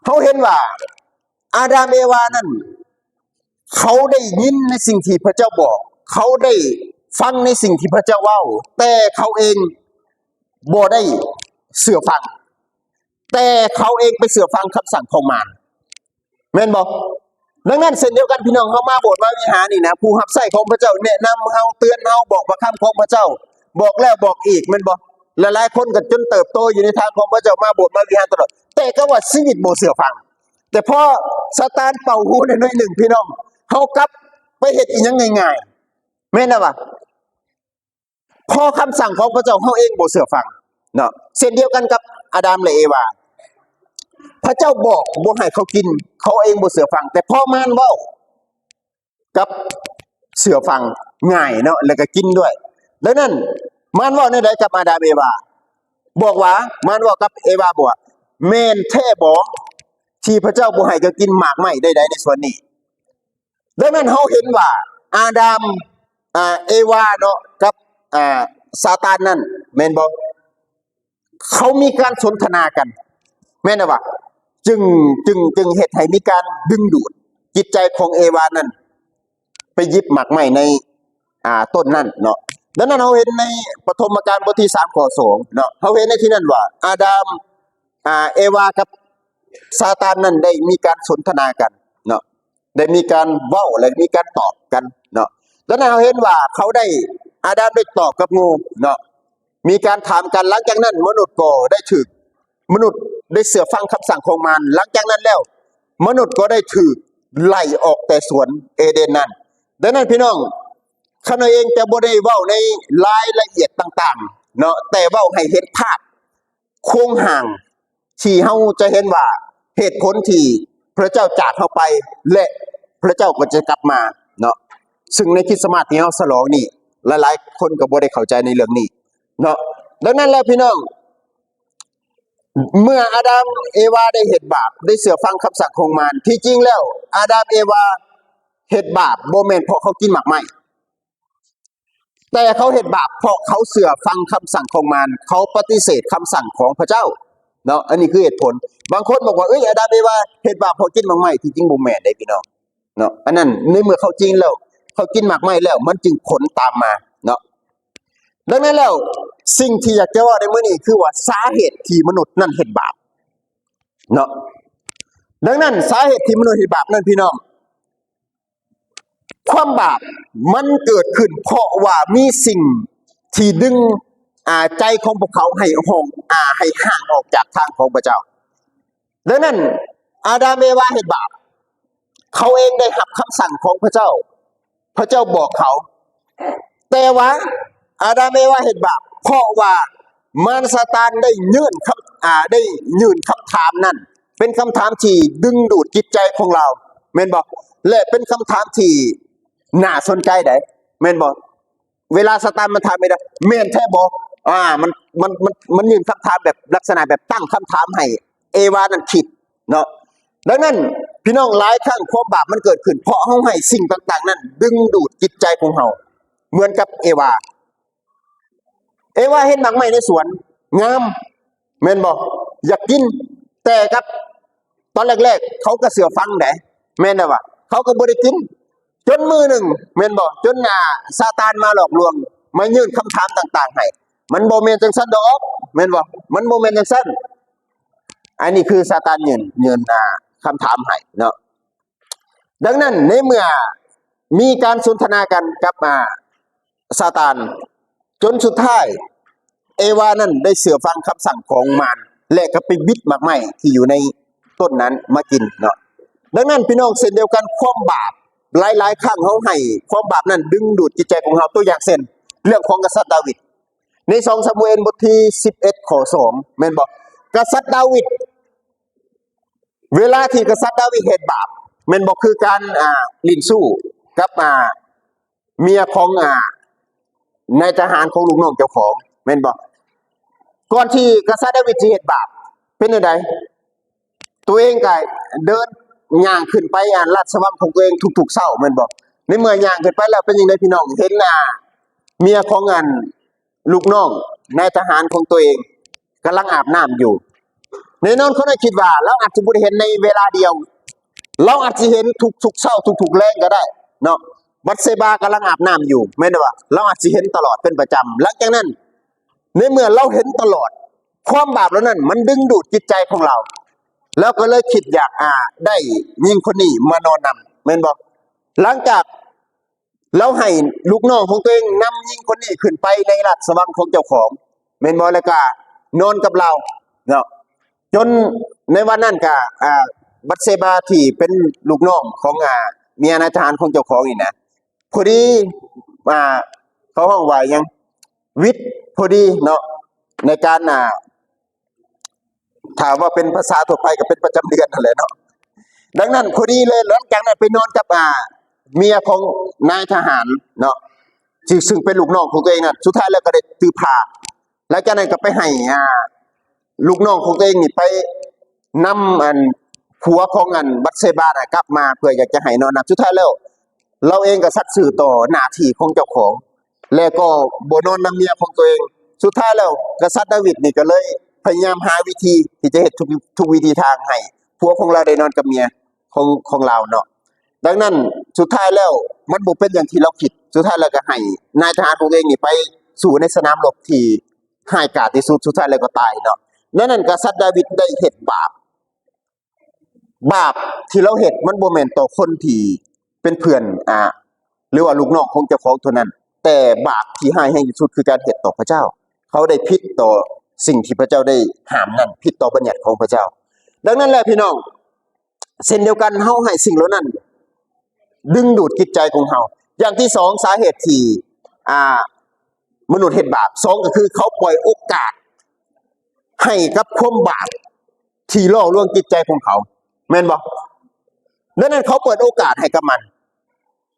ເຮົາເຫັນວ່າອາດາມເອວານັ້ນ ເຂົາໄດ້ຍິນໃນສິ່ງທີ່ພະເຈົ້າບອກ, ເຂົາໄດ້ຟັງໃນສິ່ງທີ່ພະເຈົ້າເວົ້າ, ແຕ່ເຂົາເອງບໍ່ໄດ້ເຊື່ອຟັງ, ແຕ່ເຂົາເອງໄປເຊື່ອຟັງຄຳສັ່ງຂອງມານ, ແມ່ນບໍ່? ດັ່ງນັ້ນເຊັ່ນດຽວກັນ ພີ່ນ້ອງ, ເຮົາມາໂບດມາວິຫານນີ້ນະ, ຜູ້ຮັບໃຊ້ຂອງພະເຈົ້າແນະນຳເຮົາ, ເຕືອນເຮົາ, ບອກພະຄຳຂອງພະເຈົ້າ, ບອກແລ້ວບອກອີກ, ແມ່ນບໍ່? ຫຼາຍໆຄົນກໍຈົນເຕີບໂຕຢູ່ໃນທາງຂອງພະເຈົ້າ, ມາໂບດມາວິຫານຕະຫຼອດ, ແຕ່ກໍວ່າຊີວິດບໍ່ເຊື່ອຟັງ. ແຕ່ພໍຊາຕານເປົ່າຫູໄດ້ໜ້ອຍໜຶ່ງ ພີ່ນ້ອງ, ເຮົາກັບໄປເຮັດອີ່ຫຍັງງ່າຍໆ, ແມ່ນນະວະ? ພໍຄຳສັ່ງຂອງພະເຈົ້າ ເຮົາເອງບໍ່ເຊື່ອຟັງເນາະ. ເຊັ່ນດຽວກັນກັບອາດາມ ແລະ ເອວາ, ພະເຈົ້າບອກບໍ່ໃຫ້ເຂົາກິນ, ເຂົາເອງບໍ່ເຊື່ອຟັງ, ແຕ່ພໍມານເວົ້າ ກັບເຊື່ອຟັງ ງ່າຍເນາະ ແລ້ວກໍກິນດ້ວຍ. ດັ່ງນັ້ນ ມານເວົ້າແນວໃດກັບອາດາມເອວາ? ບອກວ່າ ມານເວົ້າກັບເອວາ ບອກວ່າ ແມ່ນແທ້ບໍ ທີ່ພະເຈົ້າບໍ່ໃຫ້ເຈົ້າກິນໝາກໄມ້ໃດໆໃນສວນນີ້? ດັ່ງນັ້ນ ເຮົາເຫັນວ່າອາດາມ ອາ ເອວາເນາະ ກັບ ອາ ຊາຕານນັ້ນ ແມ່ນບໍ່? ເຂົາມີການສົນທະນາກັນ ແມ່ນແລ້ວວະ? ຈຶ່ງ ຈຶ່ງ ຈຶ່ງເຮັດໃຫ້ມີການດຶງດູດຈິດໃຈຂອງເອວານັ້ນ ໄປຫຍິບໝາກໄມ້ໃນ ອ່າ ຕົ້ນນັ້ນເນາະ. ດັ່ງນັ້ນ ເຮົາເຫັນໃນປະຖົມມະການບົດທີສາມ ຂໍ້ສອງເນາະ, ເຮົາເຫັນໃນທີ່ນັ້ນວ່າ ອາດາມ ອາ ເອວາກັບຊາຕານນັ້ນໄດ້ມີການສົນທະນາກັນເນາະ. ໄດ້ມີການເວົ້າ ແລະ ມີການຕອບກັນເນາະ. ດັ່ງນັ້ນເຮົາເຫັນວ່າເຂົາໄດ້ ອາດາມໄດ້ຕອບກັບງູເນາະ, ມີການຖາມກັນ. ຫຼັງຈາກນັ້ນມະນຸດກໍໄດ້ຖືກ ມະນຸດໄດ້ເຊື່ອຟັງຄຳສັ່ງຂອງມານ. ຫຼັງຈາກນັ້ນແລ້ວ ມະນຸດກໍໄດ້ຖືກໄລ່ອອກແຕ່ສວນເອເດນນັ້ນ. ດັ່ງນັ້ນພີ່ນ້ອງ, ຂ້ານ້ອຍເອງຈະບໍ່ໄດ້ເວົ້າໃນລາຍລະອຽດຕ່າງໆເນາະ, ແຕ່ເວົ້າໃຫ້ເຫັນພາບ ໂຄງຮ່າງທີ່ເຮົາຈະເຫັນວ່າເຫດຜົນທີ່ພະເຈົ້າຈາກເຮົາໄປ ແລະ ພະເຈົ້າກໍຈະກັບມາເນາະ. ຊຶ່ງໃນຄຣິສຕະມາດທີ່ເຮົາສະຫຼອງນີ້ ຫຼາຍໆຄົນກໍບໍ່ໄດ້ເຂົ້າໃຈໃນເລື່ອງນີ້ເນາະ. ດັ່ງນັ້ນແລ້ວພີ່ນ້ອງ, ເມື່ອອາດາມເອວາໄດ້ເຮັດບາບ, ໄດ້ເຊື່ອຟັງຄຳສັ່ງຂອງມານ, ທີ່ຈິງແລ້ວອາດາມເອວາເຮັດບາບບໍ່ແມ່ນເພາະເຂົາກິນໝາກໄມ້. ແຕ່ເຂົາເຮັດບາບເພາະເຂົາເຊື່ອຟັງຄຳສັ່ງຂອງມານ, ເຂົາປະຕິເສດຄຳສັ່ງຂອງພະເຈົ້າເນາະ. ອັນນີ້ຄືເຫດຜົນ. ບາງຄົນບອກວ່າ ເອີຍ ອາດາມເອວາເຮັດບາບເພາະກິນໝາກໄມ້, ທີ່ຈິງບໍ່ແມ່ນເດ້ພີ່ນ້ອງເນາະ. ອັນນັ້ນໃນເມື່ອເຂົາກິນແລ້ວ, ເຂົາກິນໝາກໄມ້ແລ້ວ ມັນຈຶ່ງຜົນຕາມມາເນາະ. ດັ່ງນັ້ນແລ້ວ ສິ່ງທີ່ຢາກຈະເວົ້າໃນມື້ນີ້ຄືວ່າ ສາເຫດທີ່ມະນຸດນັ້ນເຮັດບາບ ເນາະ. ດັ່ງນັ້ນ ສາເຫດທີ່ມະນຸດເຮັດບາບນັ້ນ ພີ່ນ້ອງ, ຄວາມບາບມັນເກີດຂຶ້ນເພາະວ່າມີສິ່ງທີ່ດຶງ ອາ ໃຈຂອງພວກເຂົາໃຫ້ຫ້ອງ ອາ ໃຫ້ຫ່າງອອກຈາກທາງຂອງພະເຈົ້າ. ດັ່ງນັ້ນ ອາດາມເອວາເຮັດບາບ, ເຂົາເອງໄດ້ຮັບຄຳສັ່ງຂອງພະເຈົ້າ, ພະເຈົ້າບອກເຂົາ, ແຕ່ວ່າອາດາມເອວາເຮັດບາບ ເພາະວ່າມານຊາຕານໄດ້ຍື່ນຄຳ ອາ ໄດ້ຍື່ນຄຳຖາມນັ້ນ ເປັນຄຳຖາມທີ່ດຶງດູດຈິດໃຈຂອງລາວ ແມ່ນບໍ່? ແລະ ເປັນຄຳຖາມທີ່ໜ້າສົນໃຈໃດ໋ ແມ່ນບໍ່? ເວລາຊາຕານມັນຖາມແມ່ນ ແມ່ນແທ້ບໍ່? ອາ ມັນ ມັນ ມັນ ມັນຍື່ນຄຳຖາມແບບລັກສະນະແບບຕັ້ງຄຳຖາມໃຫ້ເອວານັ້ນຄິດເນາະ. ດັ່ງນັ້ນ ພີ່ນ້ອງ, ຫຼາຍຄັ້ງຄວາມບາບມັນເກີດຂຶ້ນ ເພາະເຮົາໃຫ້ສິ່ງຕ່າງໆນັ້ນດຶງດູດຈິດໃຈຂອງເຮົາ ເໝືອນກັບເອວາ. ເອວາເຫັນໝາກໄມ້ໃນສວນງາມ ແມ່ນບໍ່? ຢາກກິນ, ແຕ່ກັບຕອນແລກໆ ເຂົາກໍເຊື່ອຟັງໃດ໋ ແມ່ນແລ້ວວ່າ ເຂົາກໍບໍ່ໄດ້ກິນ ຈົນມື້ໜຶ່ງ ແມ່ນບໍ່? ຈົນ ອາ ຊາຕານມາຫຼອກລວງ ມາຍື່ນຄຳຖາມຕ່າງໆໃຫ້, ມັນບໍ່ແມ່ນຈັ່ງຊັ້ນດອກ ແມ່ນບໍ່? ມັນບໍ່ແມ່ນຈັ່ງຊັ້ນ. ອັນນີ້ຄືຊາຕານຍື່ນ ຍື່ນ ອາ ຄຳຖາມໃຫ້ເນາະ. ດັ່ງນັ້ນ ໃນເມື່ອມີການສົນທະນາກັນກັບ ອາ ຊາຕານ ຈົນສຸດທ້າຍເອວານັ້ນໄດ້ເຊື່ອຟັງຄຳສັ່ງຂອງມານ ແລະ ກໍໄປບິດໝາກໄມ້ທີ່ຢູ່ໃນຕົ້ນນັ້ນມາກິນເນາະ. ດັ່ງນັ້ນ ພີ່ນ້ອງ, ເຊັ່ນດຽວກັນ ຄວາມບາບ ຫຼາຍໆຄັ້ງເຮົາໃຫ້ຄວາມບາບນັ້ນດຶງດູດຈິດໃຈຂອງເຮົາ. ຕົວຢ່າງເຊັ່ນ ເລື່ອງຂອງກະສັດດາວິດ ໃນສອງຊາມູເອນບົດທີສິບເອັດ ຂໍ້ສອງ ແມ່ນບໍ່? ກະສັດດາວິດ ເວລາທີ່ກະສັດດາວິດເຮັດບາບ ແມ່ນບໍ່? ຄືການ ອ່າ ຫຼິ້ນຊູ້ກັບ ອ່າ ເມຍຂອງ ອ່າ ນາຍທະຫານຂອງລູກນ້ອງເຈົ້າຂອງ ແມ່ນບໍ່? ກ່ອນທີ່ກະສັດດາວິດຊິເຮັດບາບ ເປັນແນວໃດ? ຕົວເອງກໍເດີນຍ່າງຂຶ້ນໄປ ອ່າ ລາຊະວັງຂອງຕົວເອງທຸກໆເຊົ້າ ແມ່ນບໍ່? ໃນເມື່ອຍ່າງຂຶ້ນໄປແລ້ວ ເປັນຈັ່ງໃດ ພີ່ນ້ອງ? ເຫັນ ອ່າ ເມຍຂອງ ອັນ ລູກນ້ອງນາຍທະຫານຂອງຕົວເອງກຳລັງອາບນ້ຳຢູ່. ແນ່ນອນ ເຂົາໄດ້ຄິດວ່າລາວອາດຈະບໍ່ໄດ້ເຫັນໃນເວລາດຽວ, ລາວອາດຊິເຫັນທຸກໆເຊົ້າ ທຸກໆແລງກໍໄດ້ເນາະ. ບັດເຊບາກຳລັງອາບນ້ຳຢູ່ ແມ່ນບໍ່? ລາວອາດຊິເຫັນຕະຫຼອດເປັນປະຈຳ. ຫຼັງຈາກນັ້ນ ໃນເມື່ອລາວເຫັນຕະຫຼອດ, ຄວາມບາບເຫຼົ່ານັ້ນມັນດຶງດູດຈິດໃຈຂອງລາວ, ລາວກໍເລີຍຄິດຢາກ ອາ ໄດ້ຍິງຄົນນີ້ມານອນນຳ ແມ່ນບໍ່? ຫຼັງຈາກ ລາວໃຫ້ລູກນ້ອງຂອງຕົວເອງນຳຍິງຄົນນີ້ຂຶ້ນໄປໃນລາຊະວັງຂອງເຈົ້າຂອງ ແມ່ນບໍ່? ແລ້ວກະນອນກັບລາວເນາະ. ຈົນໃນວັນນັ້ນກະ ອາ ບັດເຊບາທີ່ເປັນລູກນ້ອງຂອງ ອາ ເມຍນາຍທະຫານຂອງເຈົ້າຂອງນີ້ນະ ພໍດີ ອາ ເຂົາຮ້ອງວ່າຫຍັງ? ວິດພໍດີເນາະ ໃນການ ອາ ຖ້າວ່າເປັນພາສາທົ່ວໄປກໍເປັນປະຈຳເດືອນຫັ້ນແຫຼະເນາະ. ດັ່ງນັ້ນ ພໍດີເລີຍ ຫຼັງຈາກນັ້ນໄປນອນກັບ ອາ ເມຍຂອງນາຍທະຫານເນາະ ຊຶ່ງ ຊຶ່ງເປັນລູກນ້ອງຂອງຕົວເອງນັ້ນ ສຸດທ້າຍແລ້ວກໍໄດ້ຖືພາ. ຫຼັງຈາກນັ້ນກໍໄປໃຫ້ ອາ ລູກນ້ອງຂອງຕົວເອງນີ້ໄປນຳ ອັນ ຜົວຂອງ ອັນ ບັດເຊບານະກັບມາ ເພື່ອຢາກຈະໃຫ້ນອນນຳ. ສຸດທ້າຍແລ້ວ ລາວເອງກໍສັດຊື່ຕໍ່ໜ້າທີ່ຂອງເຈົ້າຂອງ ແລະ ກໍບໍ່ນອນນຳເມຍຂອງຕົວເອງ. ສຸດທ້າຍແລ້ວ ກະສັດດາວິດນີ້ກໍເລີຍພະຍາຍາມຫາວິທີທີ່ຈະເຮັດທຸກ ທຸກວິທີທາງໃຫ້ຜົວຂອງລາວໄດ້ນອນກັບເມຍຂອງ ຂອງລາວເນາະ. ດັ່ງນັ້ນ ສຸດທ້າຍແລ້ວມັນບໍ່ເປັນຢ່າງທີ່ລາວຄິດ. ສຸດທ້າຍແລ້ວກໍໃຫ້ນາຍທະຫານຂອງຕົວເອງນີ້ໄປສູ້ໃນສະໜາມລົບທີ່ຮ້າຍກາດທີ່ສຸດ, ສຸດທ້າຍແລ້ວກໍຕາຍເນາະ. ດັ່ງນັ້ນ ກະສັດດາວິດໄດ້ເຮັດບາບ. ບາບທີ່ລາວເຮັດມັນບໍ່ແມ່ນຕໍ່ຄົນທີ່ເປັນເພື່ອນ ອາ ຫຼືວ່າລູກນ້ອງຂອງເຈົ້າຂອງເທົ່ານັ້ນ, ແຕ່ບາບທີ່ຮ້າຍແຮງທີ່ສຸດຄືການເຮັດຕໍ່ພະເຈົ້າ. ເຂົາໄດ້ຜິດຕໍ່ສິ່ງທີ່ພະເຈົ້າໄດ້ຫ້າມນັ້ນ, ຜິດຕໍ່ບັນຍັດຂອງພະເຈົ້າ. ດັ່ງນັ້ນແຫຼະ ພີ່ນ້ອງ, ເຊັ່ນດຽວກັນ ເຮົາໃຫ້ສິ່ງເຫຼົ່ານັ້ນດຶງດູດຈິດໃຈຂອງເຮົາ. ຢ່າງທີສອງ ສາເຫດທີ່ ອາ ມະນຸດເຮັດບາບ, ສອງ ກໍຄືເຂົາປ່ອຍໂອກາດໃຫ້ກັບຄວາມບາບ ທີ່ຫຼອກລວງຈິດໃຈຂອງເຂົາ ແມ່ນບໍ່? ດັ່ງນັ້ນເຂົາເປີດໂອກາດໃຫ້ກັບມັນ.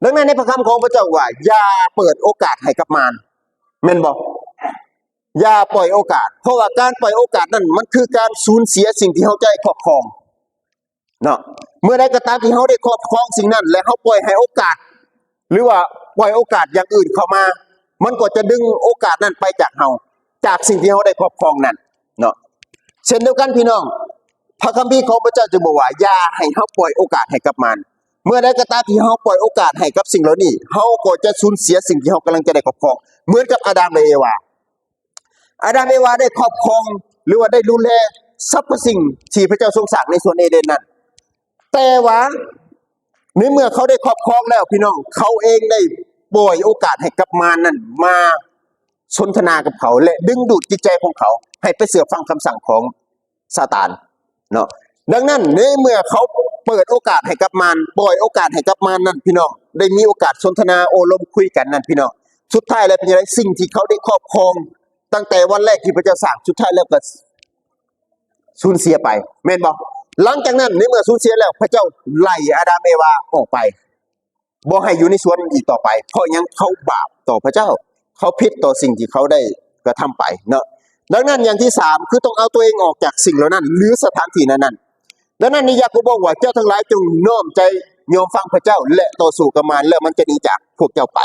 ດັ່ງນັ້ນໃນພະຄຳຂອງພະເຈົ້າວ່າ ຢ່າເປີດໂອກາດໃຫ້ກັບມານ ແມ່ນບໍ່? ຢ່າປ່ອຍໂອກາດ, ເພາະວ່າການປ່ອຍໂອກາດນັ້ນ ມັນຄືການສູນເສຍສິ່ງທີ່ເຮົາຈະໄດ້ຄອບຄອງເນາະ. ເມື່ອໃດກໍຕາມທີ່ເຮົາໄດ້ຄອບຄອງສິ່ງນັ້ນ ແລະ ເຮົາປ່ອຍໃຫ້ໂອກາດ ຫຼືວ່າປ່ອຍໂອກາດຢ່າງອື່ນເຂົ້າມາ, ມັນກໍຈະດຶງໂອກາດນັ້ນໄປຈາກເຮົາ, ຈາກສິ່ງທີ່ເຮົາໄດ້ຄອບຄອງນັ້ນເນາະ. ເຊັ່ນດຽວກັນພີ່ນ້ອງ, ພະຄຳພີຂອງພະເຈົ້າຈຶ່ງບອກວ່າ ຢ່າໃຫ້ເຮົາປ່ອຍໂອກາດໃຫ້ກັບມານ. ເມື່ອໃດກໍຕາມທີ່ເຮົາປ່ອຍໂອກາດໃຫ້ກັບສິ່ງເຫຼົ່ານີ້, ເຮົາກໍຈະສູນເສຍສິ່ງທີ່ເຮົາກຳລັງຈະໄດ້ຄອບຄອງ, ເໝືອນກັບອາດາມ ແລະ ເອວາ. ອາດາມ ເອວາໄດ້ຄອບຄອງ ຫຼືວ່າໄດ້ດູແລ ສັບພະສິ່ງທີ່ພະເຈົ້າຊົງສ້າງໃນສວນເອເດນນັ້ນ. ແຕ່ວ່າໃນເມື່ອເຂົາໄດ້ຄອບຄອງແລ້ວ ພີ່ນ້ອງ, ເຂົາເອງໄດ້ປ່ອຍໂອກາດໃຫ້ກັບມານນັ້ນມາສົນທະນາກັບເຂົາ ແລະ ດຶງດູດຈິດໃຈຂອງເຂົາໃຫ້ໄປເຊື່ອຟັງຄຳສັ່ງຂອງ ຊາຕານເນາະ. ດັ່ງນັ້ນ ໃນເມື່ອເຂົາເປີດໂອກາດໃຫ້ກັບມານ, ປ່ອຍໂອກາດໃຫ້ກັບມານນັ້ນ ພີ່ນ້ອງ, ໄດ້ມີໂອກາດສົນທະນາໂອ້ລົມຄຸຍກັນນັ້ນ ພີ່ນ້ອງ, ສຸດທ້າຍແລ້ວເປັນຈັ່ງໃດ? ສິ່ງທີ່ເຂົາໄດ້ຄອບຄອງຕັ້ງແຕ່ວັນແລກທີ່ພະເຈົ້າສ້າງ ສຸດທ້າຍແລ້ວກໍສູນເສຍໄປ, ແມ່ນບໍ່? ຫຼັງຈາກນັ້ນ ໃນເມື່ອສູນເສຍແລ້ວ ພະເຈົ້າໄລ່ອາດາມເອວາອອກໄປ. ບໍ່ໃຫ້ຢູ່ໃນສວນອີກຕໍ່ໄປ. ເພາະຫຍັງ? ເຂົາບາບຕໍ່ພະເຈົ້າ, ເຂົາຜິດຕໍ່ສິ່ງທີ່ເຂົາໄດ້ກະທຳໄປເນາະ. ດັ່ງນັ້ນ ຢ່າງທີສາມ ຄືຕ້ອງເອົາຕົວເອງອອກຈາກສິ່ງເຫຼົ່ານັ້ນ ຫຼື ສະຖານທີ່ນັ້ນໆ. ດັ່ງນັ້ນ ໃນຢາໂກບບອກວ່າ ເຈົ້າທັງຫຼາຍຈົ່ງນ້ອມໃຈຍອມຟັງພະເຈົ້າ ແລະ ຕໍ່ສູ້ກັບມານ ແລ້ວມັນຈະໜີຈາກພວກເຈົ້າໄປ.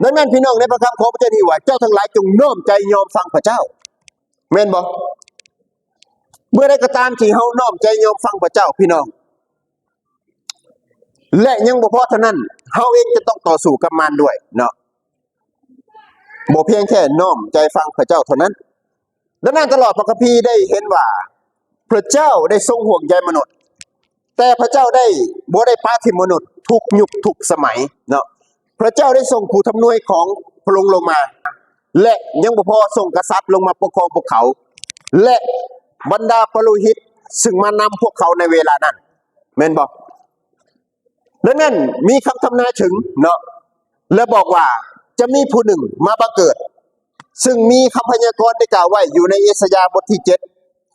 ດັ່ງນັ້ນ ພີ່ນ້ອງ, ໃນພະຄຳຂອງພະເຈົ້ານີ້ວ່າ ເຈົ້າທັງຫຼາຍຈົ່ງນ້ອມໃຈຍອມຟັງພະເຈົ້າ, ແມ່ນບໍ່? ເມື່ອໃດກໍຕາມທີ່ເຮົານ້ອມໃຈຍອມຟັງພະເຈົ້າ ພີ່ນ້ອງ, ແລະ ຍັງບໍ່ພໍເທົ່ານັ້ນ, ເຮົາເອງຈະຕ້ອງຕໍ່ສູ້ກັບມານດ້ວຍເນາະ, ບໍ່ພຽງແຄ່ນ້ອມໃຈຟັງພະເຈົ້າເທົ່ານັ້ນ. ດັ່ງນັ້ນ ຕະຫຼອດພະຄຳພີໄດ້ເຫັນວ່າ ພະເຈົ້າໄດ້ຊົງຫ່ວງໃຍມະນຸດ, ແຕ່ພະເຈົ້າໄດ້ ບໍ່ໄດ້ປະຖິ້ມມະນຸດທຸກຍຸກທຸກສະໄໝເນາະ. ພະເຈົ້າໄດ້ສົ່ງຜູ້ທຳນວຍຂອງພະອົງລົງມາ ແລະ ຍັງບໍ່ພໍ, ສົ່ງກະສັດລົງມາປົກຄອງພວກເຂົາ ແລະ ບັນດາປະໂລຫິດ ຊຶ່ງມານຳພວກເຂົາໃນເວລານັ້ນ, ແມ່ນບໍ່? ດັ່ງນັ້ນ ມີຄຳທຳນາຍເຖິງເນາະ ແລະ ບອກວ່າຈະມີຜູ້ໜຶ່ງມາບັງເກີດ, ຊຶ່ງມີຄຳພະຍາກອນໄດ້ກ່າວໄວ້ຢູ່ໃນເອສາຍາບົດທີເຈັດ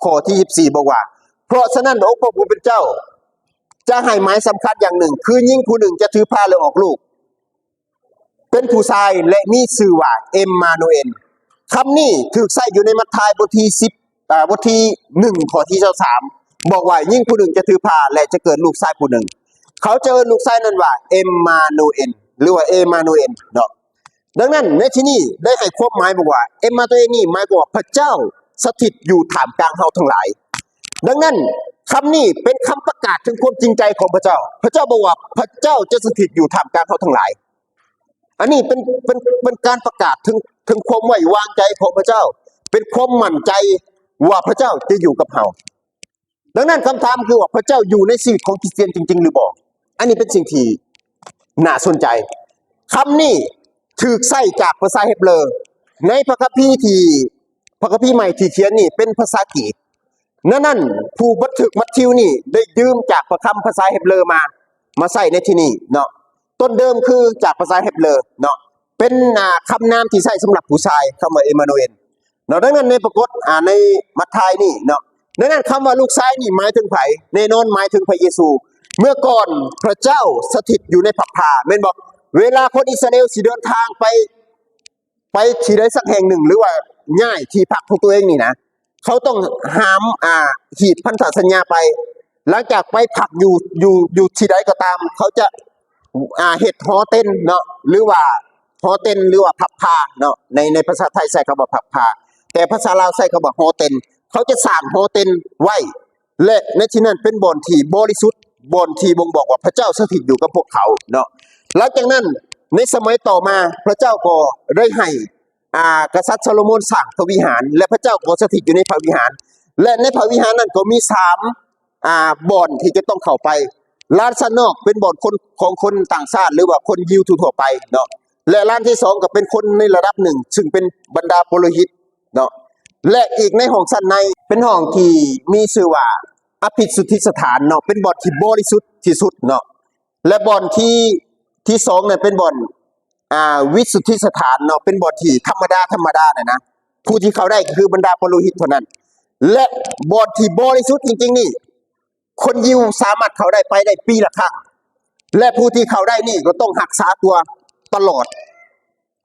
ຂໍ້ທີສິບສີ່ ບອກວ່າ, ເພາະສະນັ້ນ ອົງພະຜູ້ເປັນເຈົ້າຈະໃຫ້ໝາຍສຳຄັນຢ່າງໜຶ່ງ, ຄືຍິງຜູ້ໜຶ່ງຈະຖືພາ ແລະ ອອກລູກ ເປັນຜູ້ຊາຍ ແລະ ມີຊື່ວ່າເອມມານູເອນ. ຄຳນີ້ຖືກໃຊ້ຢູ່ໃນມັດທາຍບົດທີສິບ ອ່າ ບົດທີໜຶ່ງ ຂໍ້ທີຊາວສາມ ບອກວ່າ ຍິງຜູ້ໜຶ່ງຈະຖືພາ ແລະ ຈະເກີດລູກຊາຍຜູ້ໜຶ່ງ. ເຂົາຈະເອີ້ນລູກຊາຍນັ້ນວ່າເອມມານູເອນ ຫຼືວ່າເອມມານູເອນເນາະ. ດັ່ງນັ້ນ ໃນທີ່ນີ້ໄດ້ໃຫ້ຄວາມໝາຍບອກວ່າ ເອມມານູເອນນີ້ໝາຍຄວາມວ່າ ພະເຈົ້າສະຖິດຢູ່ທ່າມກາງເຮົາທັງຫຼາຍ. ດັ່ງນັ້ນ ຄຳນີ້ເປັນຄຳປະກາດເຖິງຄວາມຈິງໃຈຂອງພະເຈົ້າ. ພະເຈົ້າບອກວ່າ ພະເຈົ້າຈະສະຖິດຢູ່ທ່າມກາງເຮົາທັງຫຼາຍ. ອັນນີ້ເປັນ ເປັນ ເປັນການປະກາດເຖິງ ເຖິງຄວາມໄວ້ວາງໃຈຂອງພະເຈົ້າ, ເປັນຄວາມໝັ້ນໃຈວ່າພະເຈົ້າຈະຢູ່ກັບເຮົາ. ດັ່ງນັ້ນ ຄຳຖາມຄືວ່າ ພະເຈົ້າຢູ່ໃນຊີວິດຂອງຄຣິສຕຽນຈິງໆ ຫຼືບໍ່? ອັນນີ້ເປັນສິ່ງທີ່ໜ້າສົນໃຈ. ຄຳນີ້ຖືກໃຊ້ຈາກພາສາເຮັບເຣີ ໃນພະຄຳພີທີ່ ພະຄຳພີໃໝ່ທີ່ຂຽນນີ້ເປັນພາສາກຣີກ. ນັ້ນນັ້ນ ຜູ້ບັນທຶກມັດທິວນີ້ໄດ້ຢືມຈາກພະຄຳພາສາເຮັບເຣີມາ ມາໃຊ້ໃນທີ່ນີ້ເນາະ. ຕົ້ນເດີມຄືຈາກພາສາເຮັບເຣີເນາະ, ເປັນ ອ່າ ຄຳນາມທີ່ໃຊ້ສຳລັບຜູ້ຊາຍ, ຄຳວ່າເອມມານູເອນເນາະ. ດັ່ງນັ້ນ ໃນປາກົດ ອ່າ ໃນມັດທາຍນີ້ເນາະ, ດັ່ງນັ້ນ ຄຳວ່າລູກຊາຍນີ້ໝາຍເຖິງໃຜ? ແນ່ນອນໝາຍເຖິງພະເຢຊູ. ເມື່ອກ່ອນພະເຈົ້າສະຖິດຢູ່ໃນພັບພາ ແມ່ນບໍ່? ເວລາຄົນອິດສະຣາເອນຊິເດີນທາງໄປ ໄປທີ່ໃດສັກແຫ່ງໜຶ່ງ ຫຼືວ່າຍ້າຍທີ່ພັກຂອງຕົວເອງນີ້ນະ, ເຂົາຕ້ອງຫາມ ອ່າ ຮີບພັນທະສັນຍາໄປ. ຫຼັງຈາກໄປພັກຢູ່ ຢູ່ ຢູ່ທີ່ໃດກໍຕາມ, ເຂົາຈະ ອ່າ ເຮັດຫໍເຕັນເນາະ ຫຼືວ່າຫໍເຕັນ ຫຼືວ່າພັບພາເນາະ. ໃນ ໃນພາສາໄທໃຊ້ຄຳວ່າພັບພາ, ແຕ່ພາສາລາວໃຊ້ຄຳວ່າຫໍເຕັນ. ເຂົາຈະສ້າງຫໍເຕັນໄວ້ ແລະ ໃນທີ່ນັ້ນເປັນບ່ອນທີ່ບໍລິສຸດ, ບ່ອນທີ່ບົ່ງບອກວ່າພະເຈົ້າສະຖິດຢູ່ກັບພວກເຂົາເນາະ. ຫຼັງຈາກນັ້ນ ໃນສະໄໝຕໍ່ມາ ພະເຈົ້າກໍໄດ້ໃຫ້ ອ່າ ກະສັດຊາໂລໂມນສ້າງພະວິຫານ ແລະ ພະເຈົ້າກໍສະຖິດຢູ່ໃນພະວິຫານ ແລະ ໃນພະວິຫານນັ້ນກໍມີສາມ ອ່າ ບ່ອນທີ່ຈະຕ້ອງເຂົ້າໄປ. ລານສັນນອກເປັນບ່ອນຄົນ ຂອງຄົນຕ່າງຊາດ ຫຼືວ່າຄົນຢິວທົ່ວໆໄປເນາະ, ແລະ ລານທີສອງກໍເປັນຄົນໃນລະດັບໜຶ່ງ ຊຶ່ງເປັນບັນດາປຸໂຣຫິດເນາະ, ແລະ ອີກໃນຫ້ອງຊັ້ນໃນເປັນຫ້ອງທີ່ມີຊື່ວ່າອະພິສຸດທິສະຖານເນາະ, ເປັນບ່ອນທີ່ບໍລິສຸດທີ່ສຸດເນາະ, ແລະ ບ່ອນທີ່ ທີສອງນັ້ນເປັນບ່ອນ ອ່າ ວິສຸດທິສະຖານເນາະ, ເປັນບ່ອນທີ່ທຳມະດາ ທຳມະດານັ້ນນະ, ຜູ້ທີ່ເຂົ້າໄດ້ກໍຄືບັນດາປຸໂຣຫິດເທົ່ານັ້ນ, ແລະ ບ່ອນທີ່ບໍລິສຸດຈິງໆນີ້ ຄົນຢິວສາມາດເຂົ້າໄດ້ ໄປໄດ້ປີລະຄັ້ງ ແລະ ຜູ້ທີ່ເຂົ້າໄດ້ນີ້ກໍຕ້ອງຮັກສາຕົວຕະຫຼອດ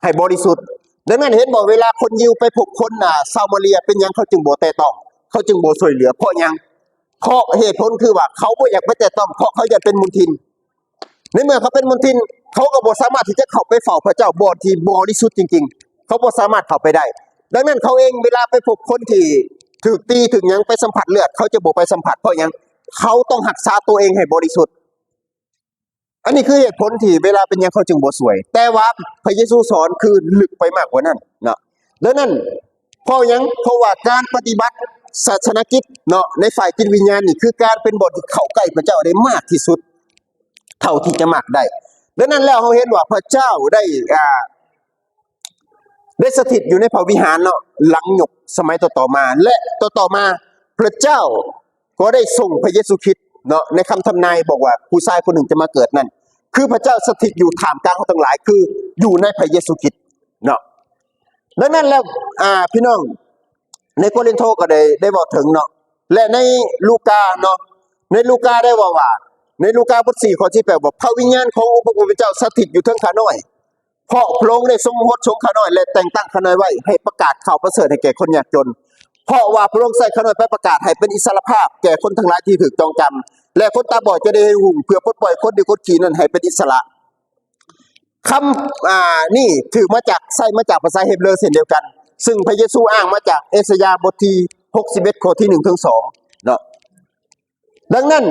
ໃຫ້ບໍລິສຸດ. ດັ່ງນັ້ນ ເຫັນບໍ່ ເວລາຄົນຢິວໄປພົບຄົນ ອ່າ ຊາມາເຣຍ ເປັນຫຍັງເຂົາຈຶ່ງບໍ່ແຕະຕ້ອງ ເຂົາຈຶ່ງບໍ່ຊ່ວຍເຫຼືອ? ເພາະຫຍັງ? ເພາະເຫດຜົນຄືວ່າເຂົາບໍ່ຢາກໄປແຕະຕ້ອງ ເພາະເຂົາຢ້ານເປັນມົນທິນ. ໃນເມື່ອເຂົາເປັນມົນທິນ ເຂົາກໍບໍ່ສາມາດທີ່ຈະເຂົ້າໄປເຝົ້າພະເຈົ້າບ່ອນທີ່ບໍລິສຸດຈິງໆ, ເຂົາບໍ່ສາມາດເຂົ້າໄປໄດ້. ດັ່ງນັ້ນ ເຂົາເອງເວລາໄປພົບຄົນທີ່ຖືກຕີຖືກຫຍັງ ໄປສຳຜັດເລືອດ ເຂົາຈະບໍ່ໄປສຳຜັດ. ເພາະຫຍັງ? ເຂົາຕ້ອງຮັກສາຕົວເອງໃຫ້ບໍລິສຸດ. ອັນນີ້ຄືເຫດຜົນທີ່ເວລາເປັນຫຍັງເຂົາຈຶ່ງບໍ່ຊ່ວຍ. ແຕ່ວ່າພະເຢຊູສອນຄືເລິກໄປມາກກວ່ານັ້ນເນາະ. ດັ່ງນັ້ນ ເພາະຫຍັງ? ເພາະວ່າການປະຕິບັດ ສາສະໜະກິດເນາະ ໃນຝ່າຍຈິດວິນຍານນີ້ ຄືການເປັນບ່ອນທີ່ເຂົ້າໃກ້ພະເຈົ້າໄດ້ມາກທີ່ສຸດເທົ່າທີ່ຈະມາກໄດ້. ດັ່ງນັ້ນແລ້ວ ເຮົາເຫັນວ່າພະເຈົ້າໄດ້ ອ່າ ໄດ້ສະຖິດຢູ່ໃນພະວິຫານເນາະ ຫຼັງຍຸກສະໄໝຕໍ່ໆມາ ແລະ ຕໍ່ໆມາ ພະເຈົ້າກໍໄດ້ສົ່ງພະເຢຊູຄຣິດເນາະ ໃນຄຳທຳນາຍບອກວ່າຜູ້ຊາຍຄົນໜຶ່ງຈະມາເກີດນັ້ນ ຄືພະເຈົ້າສະຖິດຢູ່ທ່າມກາງເຮົາທັງຫຼາຍ ຄືຢູ່ໃນພະເຢຊູຄຣິດເນາະ. ດັ່ງນັ້ນແລ້ວ ອ່າ ພີ່ນ້ອງ ໃນໂກລິນໂທກໍໄດ້ ໄດ້ເວົ້າເຖິງເນາະ ແລະ ໃນລູກາເນາະ ໃນລູກາໄດ້ເວົ້າວ່າ ໃນລູກາບົດສີ່ ຂໍ້ສິບແປດ ວ່າ ພະວິນຍານຂອງອົງພະຜູ້ເປັນເຈົ້າສະຖິດຢູ່ເທິງຂ້ານ້ອຍ ເພາະພະອົງໄດ້ຊົງຫົດສົງຂ້ານ້ອຍ ແລະ ແຕ່ງຕັ້ງຂ້ານ້ອຍໄວ້ໃຫ້ປະກາດຂ່າວປະເສີດໃຫ້ແກ່ຄົນຍາກຈົນ ເພາະວ່າພະອົງໃຊ້ຂ້ານ້ອຍໄປປະກາດໃຫ້ເປັນອິດສະຫຼະພາບແກ່ຄົນທັງຫຼາຍທີ່ຖືກຈອງຈຳ ແລະ ຄົນຕາບອດຈະໄດ້ເຫັນຫຸ່ງ ເພື່ອປົດປ່ອຍຄົນທີ່ກົດຂີ່ນັ້ນໃຫ້ເປັນອິດສະຫຼະ. ຄຳ ອ່າ ນີ້ຖືກມາຈາກ ໃຊ້ມາຈາກພາສາເຮັບເຣີເຊັ່ນດຽວກັນ ຊຶ່ງພະເຢຊູອ້າງມາຈາກເອສາຍາບົດທີຫົກສິບເອັດ ຂໍ້ທີໜຶ່ງເຖິງສອງເນາະ. ດັ່ງນັ້ນ